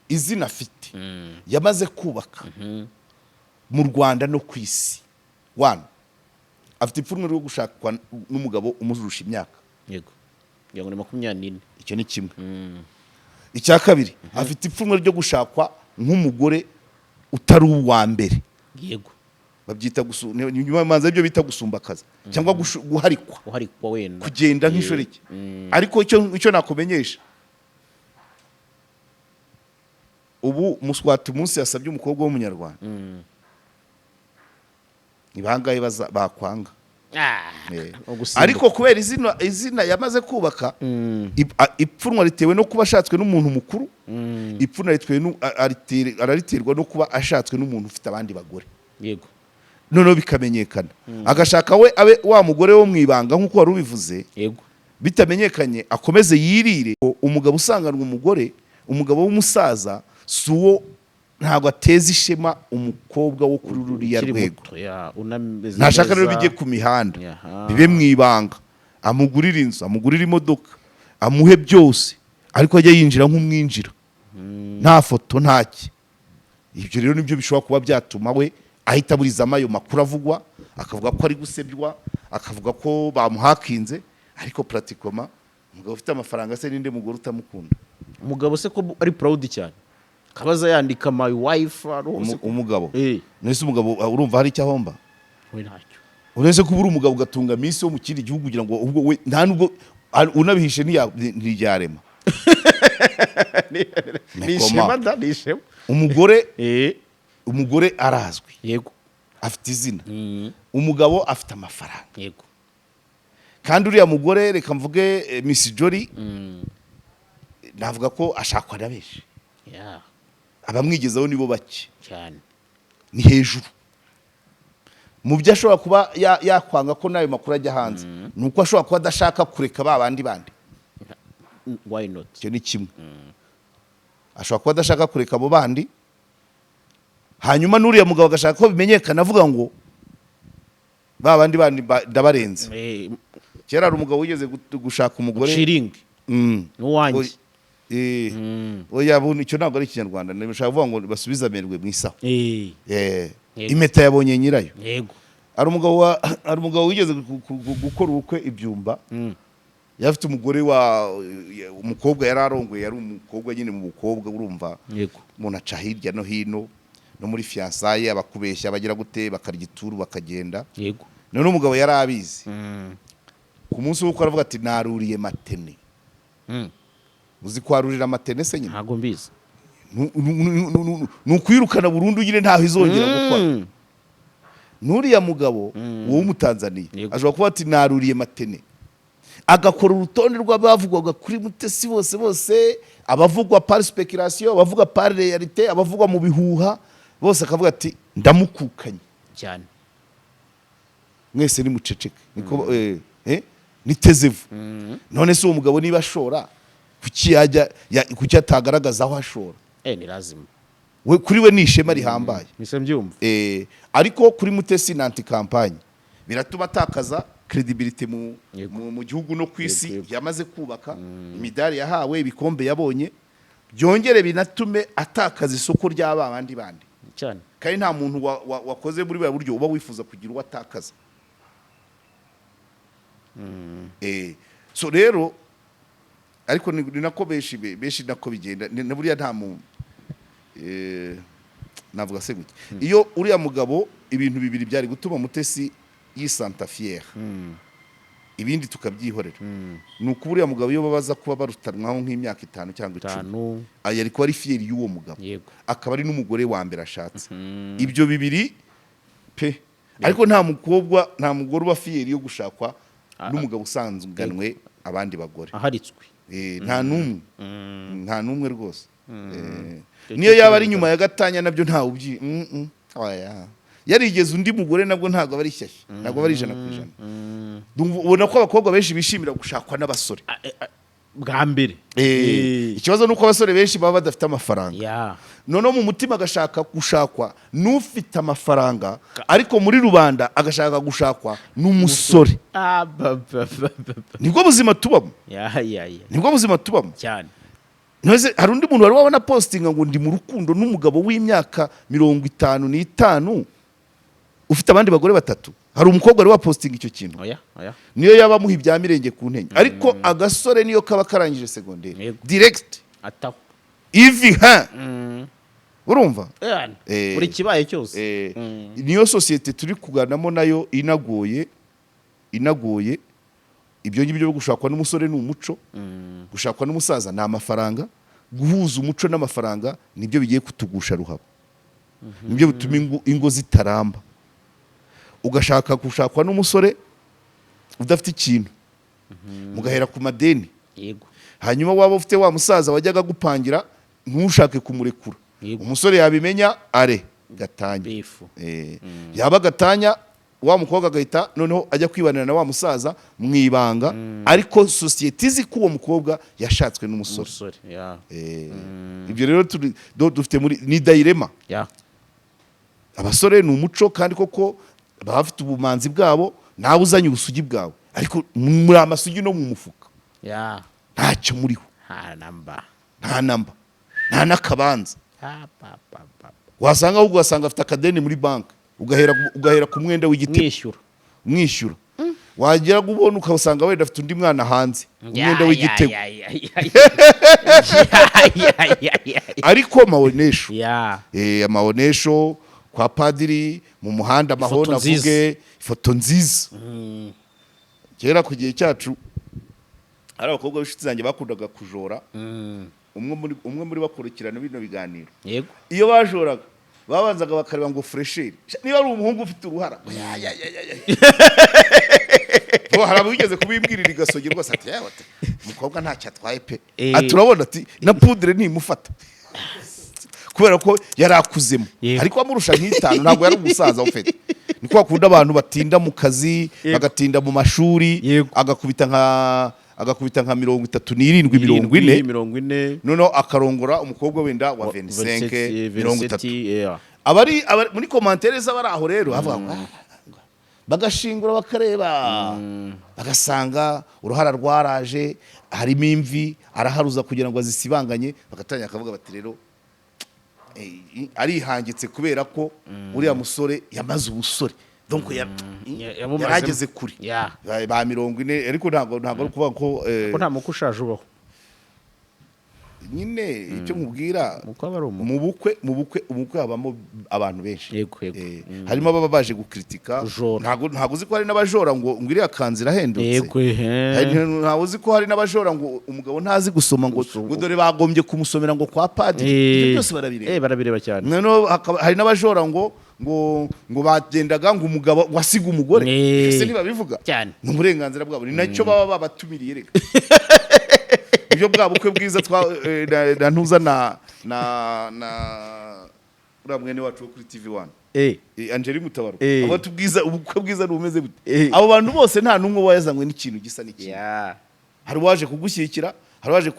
izina afite yamaze kubaka mu Rwanda no ku isi, one, afite ipfunwe ryo gushakwa n'umugabo umurusha imyaka. Yego, ngira ngo ni 24. Icyo ni kimwe. Icya kabiri, afite ipfunwe ryo gushakwa nk'umugore utari uwa mbere. Babyita nyuma manza ibyo bita gusumbakaza cyangwa guharikwa. Uharikwa wenda. Kugenda nk'inshoreke. Ariko icyo nakumenyesha ubu, Muswati umunsi yasabye umukobwa w'Umunyarwanda, ni bangahe bakwanga? Ugusimbuka. Ariko kubera izina yamaze kubaka, ipfunwe ritewe no kuba ashatswe n'umuntu mukuru, ipfunwe ritewe arariterwa no kuba ashatswe n'umuntu ufite abandi bagore. Noneho bikamenyekana, agashaka we abe wa mugore wo mu ibanga nk'uko wari ubivuze, bitamenyekanye, akomeze yirire. Umugabo usanganwa umugore, umugabo w'umusaza, si uwo, ntabwo ateza ishema umukobwa wo kuri ruriya Ukiri rwego. muto, ya, unameze Ntashaka rero neza. bijye ku mihanda, bibe mu ibanga, amugurire inzu, amugurire imodoka, amuhe byose, ariko ajye yinjira nk'umwinjira, nta foto, ntaki. Ibyo rero nibyo bishobora kuba byatuma we ahita aburizamo ayo makuru avugwa, akavuga ko ari gusebywa, akavuga ko bamuhakinze. Ariko pratiquement, umugabo ufite amafaranga se, ninde mugore utamukunda? Umugabo se ko ari proud cyane, kabaza yandika "my wife" ari hose. Umugabo nese umugabo urumva hari icyo ahomba? We ntacyo. Uretse kuba uri umugabo ugatunga minsi wo mu kindi gihugu, kugira ngo ubwo we nta nubwo unabihishe ntiryarema. Ni ishema da, ni ishema. Umugore, umugore arazwi, afite izina, umugabo afite amafaranga. Kandi uriya mugore, reka mvuge Miss Jolly, navuga ko ashakwa na benshi. Abamwigezaho nibo bake. Ni hejuru. Mu byo ashobora kuba yakwanga ko n'ayo makuru ajya hanze, ni uko ashobora kuba adashaka kureka ba bandi bandi. Why not? Icyo ni kimwe, ashobora kuba adashaka kureka abo bandi. Hanyuma n'uriya mugabo agashaka ko bimenyekana, avuga ngo ba bandi bandi ndabarenze. Kera hari umugabo wigeze gushaka umugore. Shiringi. N'uwanjye. Oya, buno icyo ntabwo ari Ikinyarwanda. Ndashaka kuvuga ngo basubize amerwe mu isaho. Impeta yabonye nyirayo. Hari umugabo wigeze gukora ubukwe ibyumba. Yari afite umugore wa umukobwa yari arongoye, yari umukobwa nyine mu bukobwa, urumva, umuntu aca hirya no hino no muri fiançailles, abakubeshya bagira gute, bakarya ituru bakagenda. None umugabo yari abizi. Ku munsi w'ubukwe aravuga ati: "Naruriye matene." Uzi kwarurira matene se nyine? Ntabwo mbizi. Ni ukwirukana burundu nyine, ntaho izongera gukora. N'uriya mugabo wowe w'Umutanzaniya ashobora kuba ati: "Naruriye matene," agakora urutonde rw'abavugwaga kuri Mutesi bose bose, abavugwa par spéculation, abavugwa par réalité, abavugwa mu bihuha bose, akavuga ati: "Ndamukukanye." "Mwese nimuceceke." Niko nitezevu. None se uwo mugabo niba ashora, kuki yajya kuki atagaragaza aho ashora? Ni lazima. We, kuri we ni ishema rihambaye. Mise mbyumva. Ariko kuri Mutesi ni anti campagne, biratuma atakaza crédibilité mu gihugu no ku isi. Yamaze kubaka imidari yahawe, ibikombe yabonye, byongere binatume atakaza isoko ry'aba bandi bandi. Kandi nta muntu wakoze muri buriya buryo uba wifuza kugira uwo atakaza. So rero, ariko ni nako benshi nako bigenda. Ni buriya nta muntu, navuga se gutya, iyo uriya mugabo, ibintu bibiri byari gutuma Mutesi yisanta fier, ibindi tukabyihorera, ni uko uriya mugabo iyo babaza kuba barutanwaho nk'imyaka 5 cyangwa 10, 5. Yari kuba ari fier y'uwo mugabo, akaba ari n'umugore wa mbere ashatse. Ibyo bibiri pe. Ariko nta mukobwa, nta mugore uba fier yo gushakwa n'umugabo usanganwe abandi bagore. Aharitswe. Nta n'umwe, nta n'umwe rwose. Niyo yaba ari nyuma ya gatanya, nabyo ntawe ubyi Oya. Yarigeze undi mugore, nabwo ntabwo aba ari shyashya, ntabwo aba ari 100%. Ubona ko abakobwa benshi bishimira gushakwa n'abasore. Bwa mbere. Ikibazo ni uko abasore benshi baba badafite amafaranga. Noneho mu mutima agashaka gushakwa n'ufite amafaranga, ariko muri rubanda agashaka gushakwa n'umusore. Ah, ba, ba, ba, ba, ba. Nibwo buzima tubamo. Ya ya ya Nibwo buzima tubamo. Cyane. Ntuzi, hari undi muntu wari wabona postinga ngo ndi mu rukundo n'umugabo w'imyaka 55 ufite abandi bagore batatu? Hari umukobwa wari wapostinga icyo kintu? Oya, oya. Niyo yaba amuha ibya mirenge ku ntenyo, ariko agasore niyo kaba karangije segonderi, direct ataho ivi ha, urumva? Yana. Buri kibaye cyose. Niyo sosiyete turi kuganamo, nayo inagoye, inagoye. Ibyo ngibyo byo gushakwa n'umusore ni umuco, gushakwa n'umusaza ni amafaranga. Guhuza umuco n'amafaranga nibyo bigiye kutugusha ruhabo, nibyo bituma ingo zitaramba. Ugashaka gushakwa n'umusore udafite ikintu, mugahera ku madeni. Hanyuma waba ufite wa musaza wajyaga gupangira, ntushake kumurekura. Umusore yabimenya, are gatanya. Bifu. Yaba gatanya, wa mukobwa agahita noneho ajya kwibanira na wa musaza mu ibanga, ariko sosiyete izi ko uwo mukobwa yashatswe n'umusore. Umusore, ya. Ibyo rero dufite muri ni dilemma. Abasore ni umuco, kandi koko baba bafite ubumanzi bwabo, nawe uzanye ubusugi bwawe, ariko muri amasugi no mu mufuka ntacyo muriho. Nta namba. Nta namba, nta n'akabanza. Ha, pa, pa, pa. Wasanga ahubwo ugasanga afite akadeni muri banki, ugahera ku mwenda w'igitego. Mwishyura. Mwishyura, wagera ubona ukasanga wenda afite undi mwana hanze, umwenda w'igitego. Ya, ya, ya, ya, ya, ya, ya. Ariko maonesho, amaonesho kwa padiri mu muhanda, Ifoto amahoni nziza. avuge ifoto nziza. Kera ku gihe cyacu hari abakobwa b'inshuti zanjye bakundaga kujora. Umwe muri bakurikirana bino biganiro. Iyo bajoraga, babanzaga bakareba ngo fraîcheur, niba ari umuhungu ufite uruhara, ya, ya, ya, ya, ya. Bo, hari abigeze kubimbwirira igasogi rwose, ati yewe, ati umukobwa ntacyo atwaye pe. Ati urabona, ati na poudre ntimufata kubera ko yari akuzemo. Ariko amurusha nk'itanu, ntabwo yari umusaza ufite. Ni kwa kundi abantu batinda mu kazi, bagatinda mu mashuri. Agakubita nka 37, 40. 40. Noneho akarongora umukobwa wenda wa 25, 30. 27. Abari muri commentaire z'abari aho rero bavuga ngo "Ah," bagashingura, bakareba, bagasanga uruhara rwaraje, harimo imvi, araharuza kugira ngo azisibanganye, bagatangira akavuga bati rero arihangitse kubera ko uriya musore yamaze ubusore, donc Yabumazemo. yarageze kure. Ba 40, ariko ntabwo ari ukuvuga ko Ko nta muko ushaje ubaho. Nyine icyo nkubwira, Muko aba ari umuko. mu bukwe ubukwe habamo abantu benshi. Yego, yego. Harimo ababa baje gukritika. Kujora. Ntabwo uzi ko hari n'abajora ngo iriya kanzu irahendutse? Yego, ehe. Ntabwo uzi ko hari n'abajora ngo umugabo ntazi gusoma, ngo dore bagombye kumusomera ngo kwa padiri? Ibyo byose barabireba. Barabireba cyane. Noneho hari n'abajora ngo bagendaga ngo umugabo wasiga umugore. Ese ntibabivuga? Cyane. Ni uburenganzira bwabo, ni nacyo baba babatumiriye. Reka ibyo bwa bukwe bwiza twa na ntuza na uriya mwene wacu wo kuri TV 1, Angeli Mutabaro. Abo tubwiza ubukwe bwiza bumeze gute? Abo bantu bose nta n'umwe wazanywe n'ikintu gisa n'ikintu. Hari uwaje kugushyigikira, hari uwaje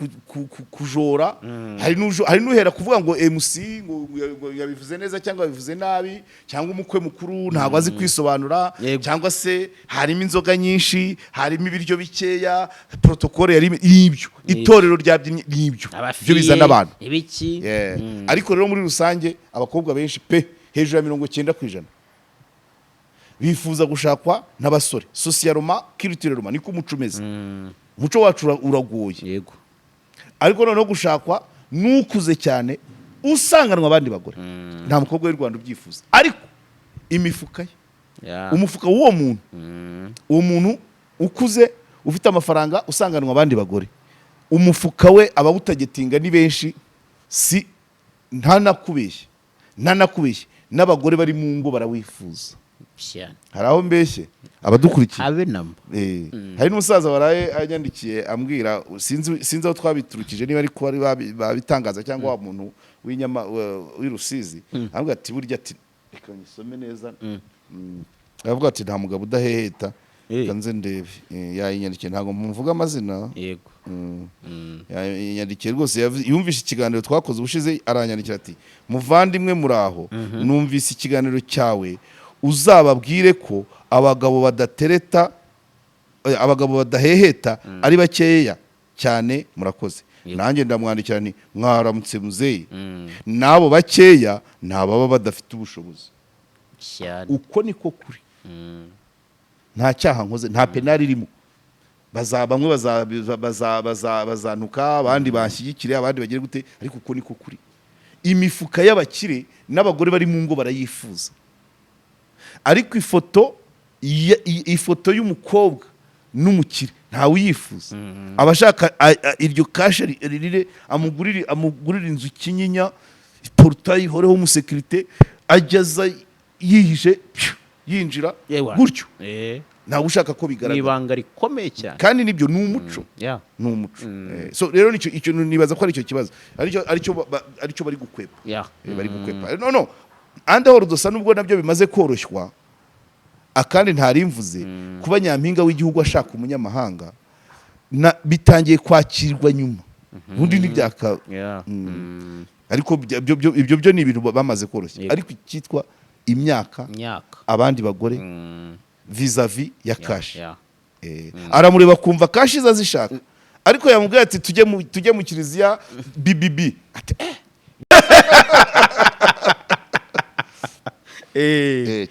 kujora, hari n'uhera kuvuga ngo MC ngo yabivuze neza cyangwa yabivuze nabi, cyangwa umukwe mukuru ntabwo azi kwisobanura, cyangwa se harimo inzoga nyinshi, harimo ibiryo bikeya, protocole yari ibyo, itorero ryabyinnye n'ibyo. Abafiye, Ibyo bizana abantu. Ibiki. Yeah. Ariko rero muri rusange abakobwa benshi pe, hejuru ya 90%, bifuza gushakwa n'abasore. Socialement, culturellement, niko umuco umeze. Umuco wacu uragoye. Ariko noneho gushakwa n'ukuze cyane usanganwa abandi bagore, nta mukobwa w'u Rwanda ubyifuza. Ariko imifuka ye, umufuka w'uwo muntu, uwo muntu ukuze ufite amafaranga usanganwa abandi bagore, umufuka we abawutagetinga ni benshi. Si ntanakubeshye, ntanakubeshye, n'abagore bari mu ngo barawifuza. Cyane. Hari aho mbeshye? Abadukurikiye. Habe namba. Hari n'umusaza waraye anyandikiye ambwira, sinzi aho twabiturukije, niba ariko bari babitangaza cyangwa wa muntu w'inyama w'i Rusizi, ambwira ati burya, ati reka nyisome neza. Aravuga ati nta mugabo udaheheta. Reka nze ndebe. Yayinyandikiye, ntabwo mvuga amazina. Yanyandikiye rwose, yumvise ikiganiro twakoze ubushize, aranyandikira ati: "Muvandimwe, muraho, numvise ikiganiro cyawe, uzababwire ko abagabo badatereta, abagabo badaheheta ari bakeya cyane. Murakoze." Nanjye ndamwandikira nti: "Mwaramutse muzeyi, n'abo bakeya ni ababa badafite ubushobozi." Cyane. Uko niko kuri, nta cyaha nkoze, nta penali irimo. Bamwe bazantuka, abandi banshyigikire, abandi bagire gute, ariko uko niko kuri. Imifuka y'abakire n'abagore bari mu ngo barayifuza, ariko ifoto y'umukobwa n'umukire ntawe uyifuza. Aba ashaka iryo cash ririre, amugurire inzu Kinyinya, portail ihoreho umusekirite, ajyaza yihishe, pyu, yinjira Yewe. gutyo. Ntawe ushaka ko Ni bigaragara. ibanga rikomeye cyane. Kandi nibyo, ni umuco. Ni umuco. So rero nicyo icyo nibaza ko ari icyo kibazo, aricyo bari gukwepa. Bari gukwepa. No andi aho rudosa, nubwo nabyo bimaze koroshywa, akandi ntarimvuze kuba nyampinga w'igihugu ashaka umunyamahanga bitangiye kwakirwa nyuma, ubundi ntibyaka. Ariko ibyo byo ni ibintu bamaze koroshya. Ariko icyitwa imyaka, Imyaka. abandi bagore vis-a-vis ya cash. Aramureba kumva cash iza azishaka, ariko yamubwiye ati tujye mu kiliziya BBB, ati eh.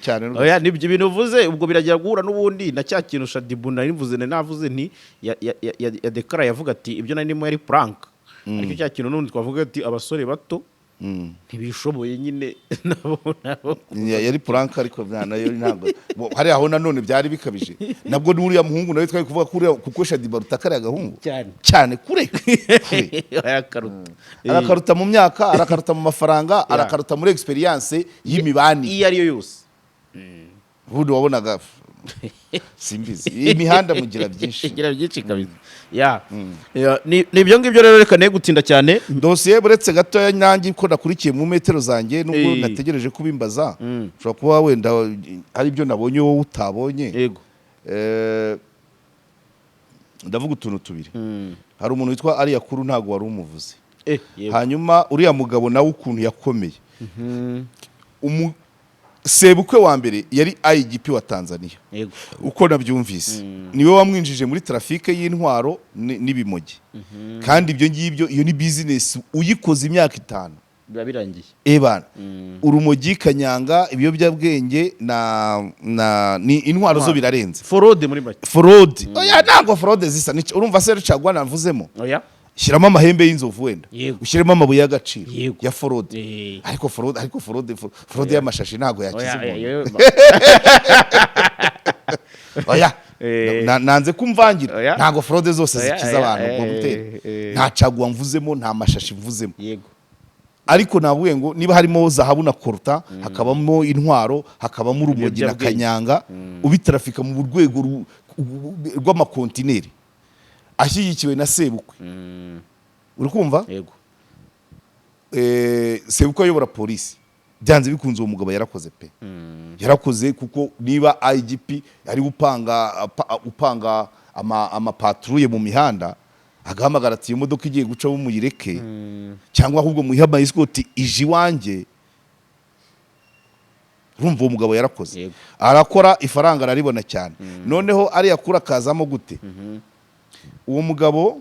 Cyane rwose. Oya, nibyo ibintu uvuze ubwo birajya guhura n'ubundi na cya kintu Shadibu nari mvuze, nari navuze nti ya dekara yavuga ati ibyo nari ndimo yari prank, ariko cya kintu n'ubundi twavuga ati abasore bato ntibishoboye nyine nabo. Yari prank, ariko nayo ntabwo hari aho nanone byari bikabije nabwo. N'uriya muhungu nawe twari kuvuga ko kuko Shadiba aruta kariya gahungu. Cyane. Cyane, kure kure. Arakaruta. Arakaruta mu myaka, arakaruta mu mafaranga, arakaruta muri experience y'imibanire iyo ariyo yose. Ubundi wabonaga, simbizi, imihanda mugira byinshi. Igira byinshi kabisa. Ya, ni ibyo ngibyo rero, reka ne gutinda cyane. Dosiye, buretse gatoya, nanjye ko nakurikiye mu metero zanjye, nubwo nategereje kubimbaza, ushobora kuba wenda hari ibyo nabonye wowe utabonye. Yego. Ndavuga utuntu tubiri. Hari umuntu witwa Ariya Kuru, ntabwo wari umuvuze. Yego. Hanyuma uriya mugabo nawe ukuntu yakomeye, sebukwe wa mbere yari IGP wa Tanzania. Uko nabyumvise, niwe wamwinjije muri trafic y'intwaro n'ibimogi, kandi ibyo ngibyo, iyo ni business uyikoze imyaka 5 Biba birangiye. Ebana, urumogi, kanyanga, ibiyobyabwenge na ni intwaro zo birarenze. Fraude muri make. Fraude, oya, ntabwo fraude zisa. Urumva se rucagwa navuzemo? Oya. Shyiramo amahembe y'inzovu wenda, ushyiremo amabuye y'agaciro ya fraude. Ariko fraude y'amashashi ntabwo yakiza Oya. umuntu. Oya. Oya. Nanze kumvangira. Oya. Ntabwo fraude zose Oya, zikiza oya, abantu ubwo gutera. Nta caguwa mvuzemo, nta mashashi mvuzemo. Ariko navuye ngo niba harimo zahabu na coltan, hakabamo intwaro, hakabamo urumogi na Ibiyobyabwenge. kanyanga, ubitarafika mu rwego rw'amakontineri, ashyigikiwe na sebukwe, uri kumva? Yego. Sebukwe ayobora polisi, byanze bikunze uwo mugabo yarakoze pe, yarakoze, kuko niba IGP ari upanga amapatrouille mu mihanda, agahamagara ati: "Iyo modoka igiye gucamo muyireke, cyangwa ahubwo muyihe amaescort ije iwanjye." Urumva uwo mugabo yarakoze. Arakora, ifaranga araribona cyane. Noneho ariya kura akazamo gute? Uwo mugabo,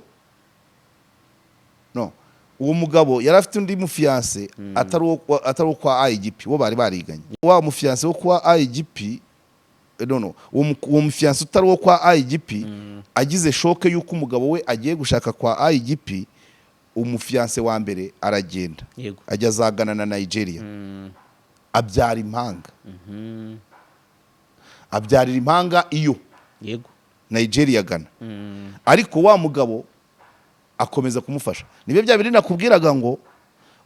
no uwo mugabo yari afite undi mufiancé atari uwo kwa IGP, bo bari bariganye. Wa mufiancé wo kwa IGP, no uwo mufiancé utari uwo kwa IGP agize choc y'uko umugabo we agiye gushaka kwa IGP, umufiancé wa mbere aragenda, ajya azagana na Nigeria, abyara impanga, abyarira impanga iyo Nigeria gana. Ariko wa mugabo akomeza kumufasha. Nibyo bya bindi nakubwiraga ngo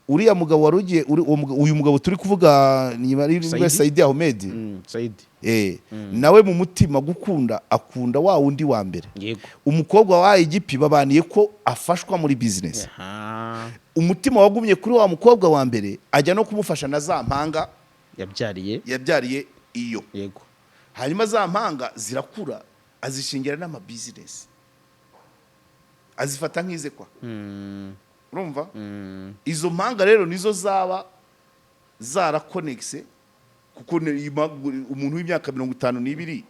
Uriya mugabo wari ugiye uyu mugabo turi kuvuga ni ari Saidi? Saidi Ahmed. Saidi. Nawe mu mutima gukunda akunda wa wundi wa mbere. Umukobwa wa IGP babaniye ko afashwa muri business. Umutima wagumye kuri wa mukobwa wa mbere, ajya no kumufasha na za mpanga yabyariye. Yabyariye iyo. Hanyuma za mpanga zirakura, azishingira n'ama business, azifata nk'ize kwa. Urumva, izo mpanga rero nizo zaba zarakonegise, kuko umuntu w'imyaka 52,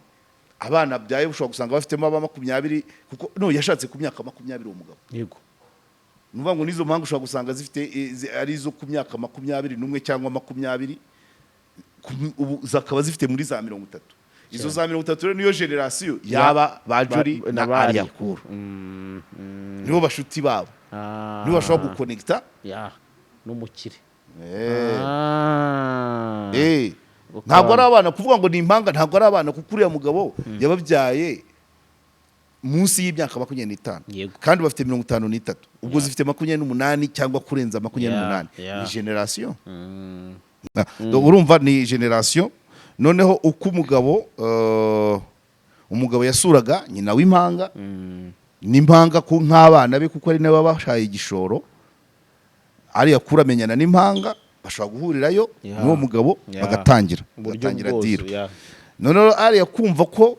abana abyaye ushobora gusanga bafitemo aba 20, kuko no yashatse ku myaka 20 uwo mugabo. Ni ukuvuga ngo n'izo mpanga ushobora gusanga zifite ari izo ku myaka 21 cyangwa 20, ubu zakaba zifite muri za 30. Izo za 30 rero niyo génération yaba ba Jolly na na ba Alliah Alliah. Cool. Nibo bashuti babo, nibo bashobora gukonegita. Ya, n'umukire. Ntabwo ari abana kuvuga ngo ni impanga, ntabwo ari abana, kuko uriya mugabo yababyaye munsi y'imyaka 25. Kandi bafite 53, ubwo zifite 28 cyangwa kurenza 28. Ni génération. Donc urumva ni génération. Noneho uko umugabo yasuraga nyina w'impanga n'impanga ku nk'abana be, kuko ari nabo bashaye igishoro, ariya kuri amenyana n'impanga, bashobora guhurirayo n'uwo mugabo, bagatangira uburyo bagatangira bwose deal. Noneho ariya kumva ko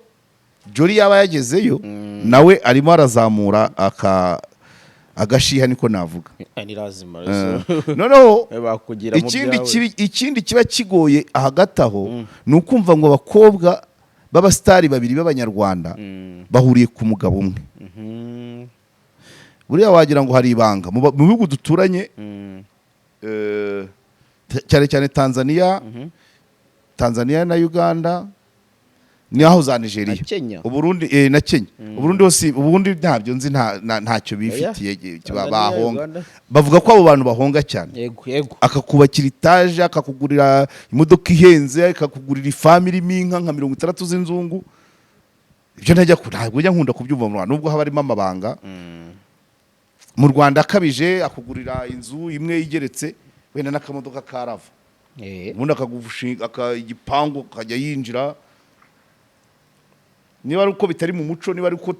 Jolly yaba yagezeyo, nawe arimo arazamura aka agashiha, niko navuga. Ni lazima. Noneho bakugira mu ikindi byawe. Ikindi kiba kigoye hagati aho ni ukumva ngo abakobwa b'abasitari babiri b'Abanyarwanda bahuriye ku mugabo umwe. Buriya wagira ngo hari ibanga mu bihugu duturanye, cyane cyane Tanzania, Tanzania na Uganda, niho za Nigeria. Na Kenya. Uburundi, na Kenya. Uburundi hose, ubundi ntabyo nzi, ntacyo bifitiye. Tanzania, Bahonga. Uganda. Bavuga ko abo bantu bahonga cyane. yego yego Akakubakira etaje, akakugurira imodoka ihenze, akakugurira ifamu irimo inka nka 60 z'inzungu. Ibyo ntajya ntabwo njya nkunda kubyumva mu Rwanda, nubwo haba harimo amabanga. Mu Rwanda akabije akugurira inzu imwe igeretse, wenda n'akamodoka ka RAV4, ubundi akagushinga igipangu, akajya yinjira. Niba ari uko bitari mu muco, niba ari uko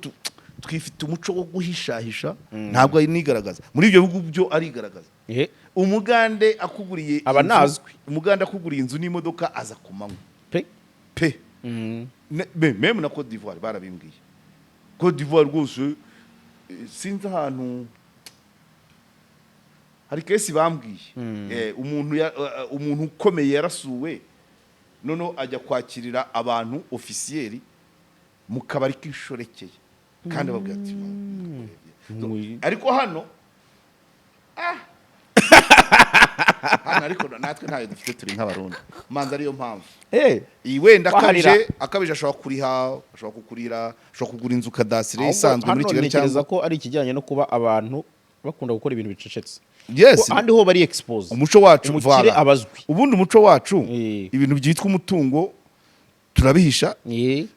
twifite umuco wo guhishahisha, ntabwo anigaragaza. Muri ibyo bihugu byo arigaragaza. Umugande akuguriye Aba nazwi. Umugande akuguriye inzu n'imodoka aza ku manywa. Pe. Pe. Même na Côte d'Ivoire barabimbwiye. Côte d'Ivoire rwose, sinzi ahantu hari case bambwiye. Umuntu ukomeye yarasuwe, noneho ajya kwakirira abantu officiel mu kabari k'ishorekeye, kandi babwira ati ariko hano, hano ariko natwe ntayo dufite, turi nk'Abarundi, manza ariyo mpamvu. Iyi wenda Waharira. akabije ashobora kuriha, ashobora kukurira, ashobora kugura inzu cadastre Ahubwo isanzwe muri hano Kigali ntekereza cyangwa ko ari ikijyanye no kuba abantu bakunda gukora ibintu bicecetse. Yes. Ko ahandi ho bari expose. Umuco wacu. Umukire Voilà. abazwi. Ubundi umuco wacu, ibintu byitwa umutungo turabihisha,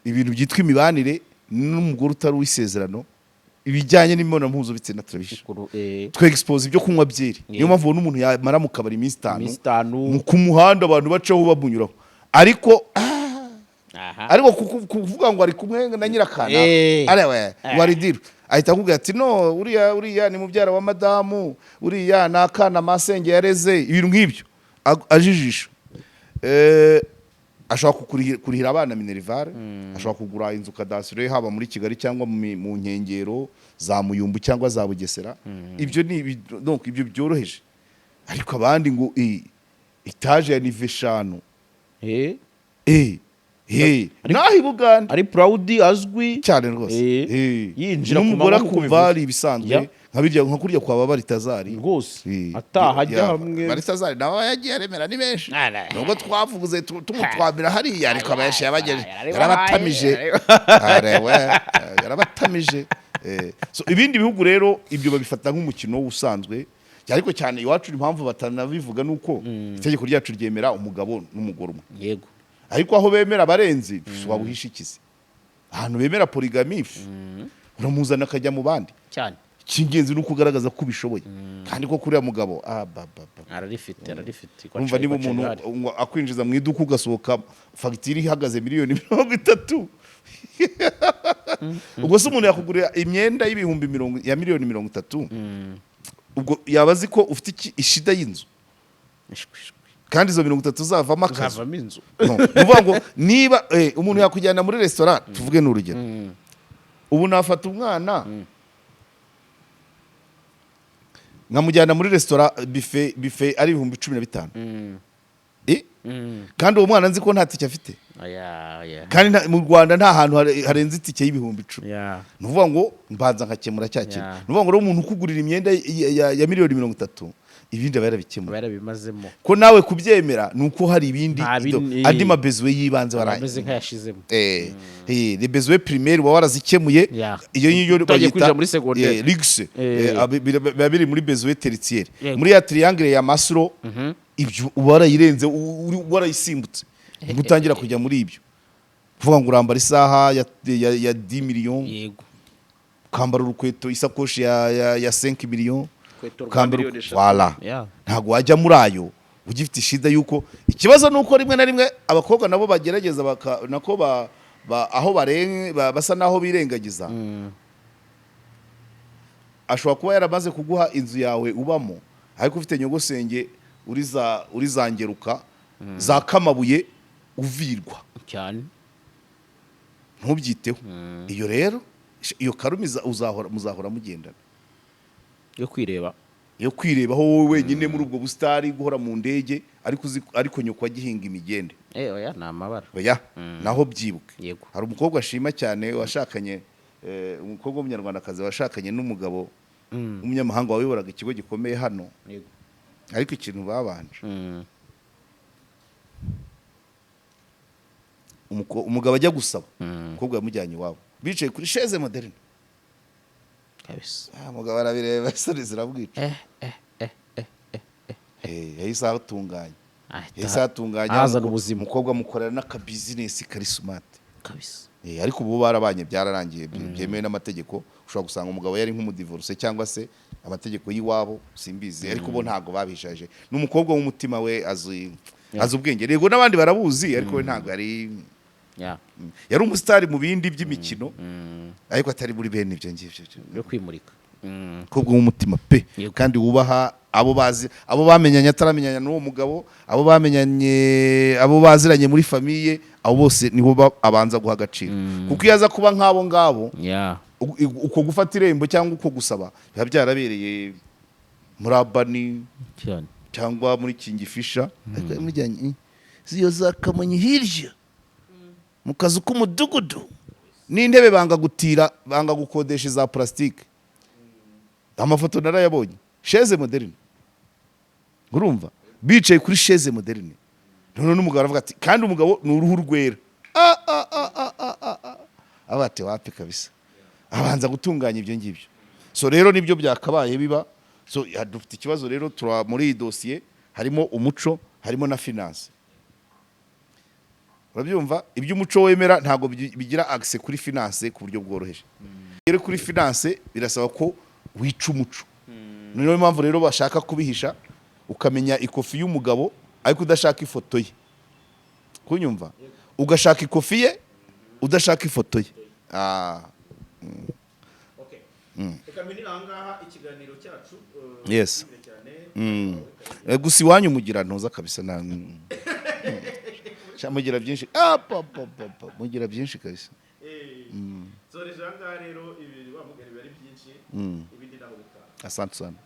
ibintu byitwa imibanire n'umugore utari uw'isezerano, ibijyanye n'imibonano mpuzabitsina turabihisha. Twexpose ibyo kunywa byeri. Niyo mpamvu ubona umuntu yamara mu kabari iminsi 5, iminsi 5. Ku muhanda abantu bacaho bamunyuraho, ariko ariko kuvuga ngo ari kumwe na nyirakana, arewe waridiro, ahita akubwira ati: "No, uriya ni mubyara wa madamu, uriya ni akana masenge yareze," ibintu nk'ibyo ajijisha. Ashobora kurihira abana minerval, ashobora kugura inzu cadastre, haba muri Kigali cyangwa mu nkengero za Muyumbu cyangwa za Bugesera. Ibyo ni donc ibyo byoroheje. Ariko abandi ngo etaje ya niveau 5, naho i Bugande ari proud, azwi. Cyane rwose. Yinjira ku n'umugore manywa nk'uko akumva ubivuze. ari ibisanzwe, nka birya, nka kurya kwa Baritazari. Rwose ataha ajya hamwe. Baritazari nawe yagiye aremera ni benshi, nubwo twavuze tumutwamira hariya, ariko abenshi yabageje yarabatamije, arewe yarabatamije. So ibindi bihugu rero ibyo babifata nk'umukino usanzwe, ariko cyane iwacu impamvu batanabivuga nuko itegeko ryacu ryemera umugabo n'umugore umwe. Ariko aho bemera abarenzi, waba uhisha ikizi? Ahantu bemera polygamie, uramuzana akajya mu bandi. Cyane. Icy'ingenzi ni uko ugaragaza ko ubishoboye, kandi ko kuriya mugabo, ah, ba, ba, ba. Ararifite, ararifite. Urumva, niba umuntu ngo akwinjiza mu iduka, ugasohoka fagitire ihagaze miliyoni 30, ubwo se umuntu yakugurira imyenda y'ibihumbi mirongo ya miliyoni 30, ubwo yaba azi ko ufite ishida y'inzu, kandi izo 30 zavamo akazu? Zavamo inzu. No, ni ukuvuga ngo niba umuntu yakujyana muri resitora, tuvuge ni urugero, ubu nafata umwana nkamujyana muri resitora, buffet ari 15,000, kandi uwo mwana nzi ko nta tike afite, Oya, oya. kandi mu Rwanda nta hantu harenze itike y'10,000. Ni ukuvuga ngo mbanza nkakemura cya kintu. Ni ukuvuga ngo rero umuntu ukugurira imyenda ya miliyoni 30, ibindi aba yarabikemura. Yarabimazemo. Ko nawe kubyemera ni uko hari ibindi, Nta bindi- andi ma besoins y'ibanze warangiye. Ameze nk'ayashizemo. Les besoins primaires uba warazikemuye. Iyo ngiyo Utangiye bayita kwinjira muri secondaire. Luxe. Biba biri muri besoin tertiaire, muri ya triangle ya Maslow. Ibyo uba warayirenze, warayisimbutse, nibwo utangira kujya muri ibyo kuvuga ngo urambara isaha ya 10 millions, ukambara urukweto, isakoshi ya 5 millions, Urukweto rwa ukambara miliyoni 3. Voilà. Ntabwo wajya muri ayo ugifite ishida yuko ikibazo ni uko rimwe na rimwe abakobwa nabo bagerageza nako aho basa naho birengagiza. Ashobora kuba yaramaze kuguha inzu yawe ubamo, ariko ufite nyogosenge uri za Ngeruka, za Kamabuye, uvirwa. Cyane. Ntubyiteho. Iyo rero iyo karumiza uzahora, muzahora mugendana. Yo kwireba. Yo kwirebaho wowe wenyine muri ubwo busitari, guhora mu ndege, ariko uzi, ariko nyoko agihinga imigende. Oya, ni amabara. Oya, naho byibuke. Hari umukobwa ashima cyane washakanye, umukobwa w'umunyarwandakazi washakanye n'umugabo w'umunyamahanga wayoboraga ikigo gikomeye hano, ariko ikintu babanje, umugabo ajya gusaba, umukobwa yamujyanye iwabo, bicaye kuri chaise moderne. Kabisa. Ah, umugabo arabireba, isoni zirabwica. Yahise atunganya, yahise atunganya. Ahazana ubuzima. Umukobwa amukorera n'akabizinesi kari smart. Kabisa. Ariko ubu barabanye, byararangiye, byemewe n'amategeko. Ushobora gusanga umugabo yari nk'umudivorce cyangwa se amategeko y'iwabo, simbizi, ariko bo ntabwo babishaje. Ni umukobwa w'umutima we, azi ubwenge. Yego, n'abandi barabuzi, ariko we ntabwo yari yari umusitari mu bindi by'imikino, ariko atari muri bene ibyo ngibyo Yo kwimurika. Umukobwa w'umutima pe. Kandi wubaha abo bazi, abo bamenyanye ataramenyana n'uwo mugabo, abo bamenyanye, abo baziranye muri famille, abo bose niho abanza guha agaciro, kuko iyo aza kuba nk'abo ngabo, uko gufata irembo cyangwa uko gusaba biba byarabereye muri Abani Cyane. cyangwa muri Kingfisher, ariko yamujyanye ziyo za Kamonyi hirya mu kazu k'umudugudu, n'intebe banga gutira, banga gukodesha iza plastique. Amafoto narayabonye, chaise moderne. Urumva, bicaye kuri chaise moderne, none n'umugabo aravuga ati, kandi umugabo ni uruhu rwera. Ah, ah, ah, ah, ah, ah, ah. Avuga ati: "Wapi kabisa." Abanza gutunganya ibyo ngibyo. So rero nibyo byakabaye biba. So dufite ikibazo rero, tura muri iyi dosiye harimo umuco, harimo na finance, urabyumva? Ibyo umuco wemera ntabwo bigira access kuri finance ku buryo bworoheje. Rero kuri finance birasaba ko wica umuco. Niyo mpamvu rero bashaka kubihisha, ukamenya ikofi y'umugabo ariko udashaka ifoto ye, kunyumva? Ugashaka ikofi ye udashaka ifoto ye. Ah, Reka mbinire aha ngaha ikiganiro cyacu. Yes. Gusa iwanyu mugira ntuza kabisa na Sha, mugira byinshi. Ah, pa, pa, pa, pa. Mugira byinshi kabisa. Soreje aha ngaha rero, ibi wa mugani biba ari byinshi, ibindi naho bitaha. Asante sana.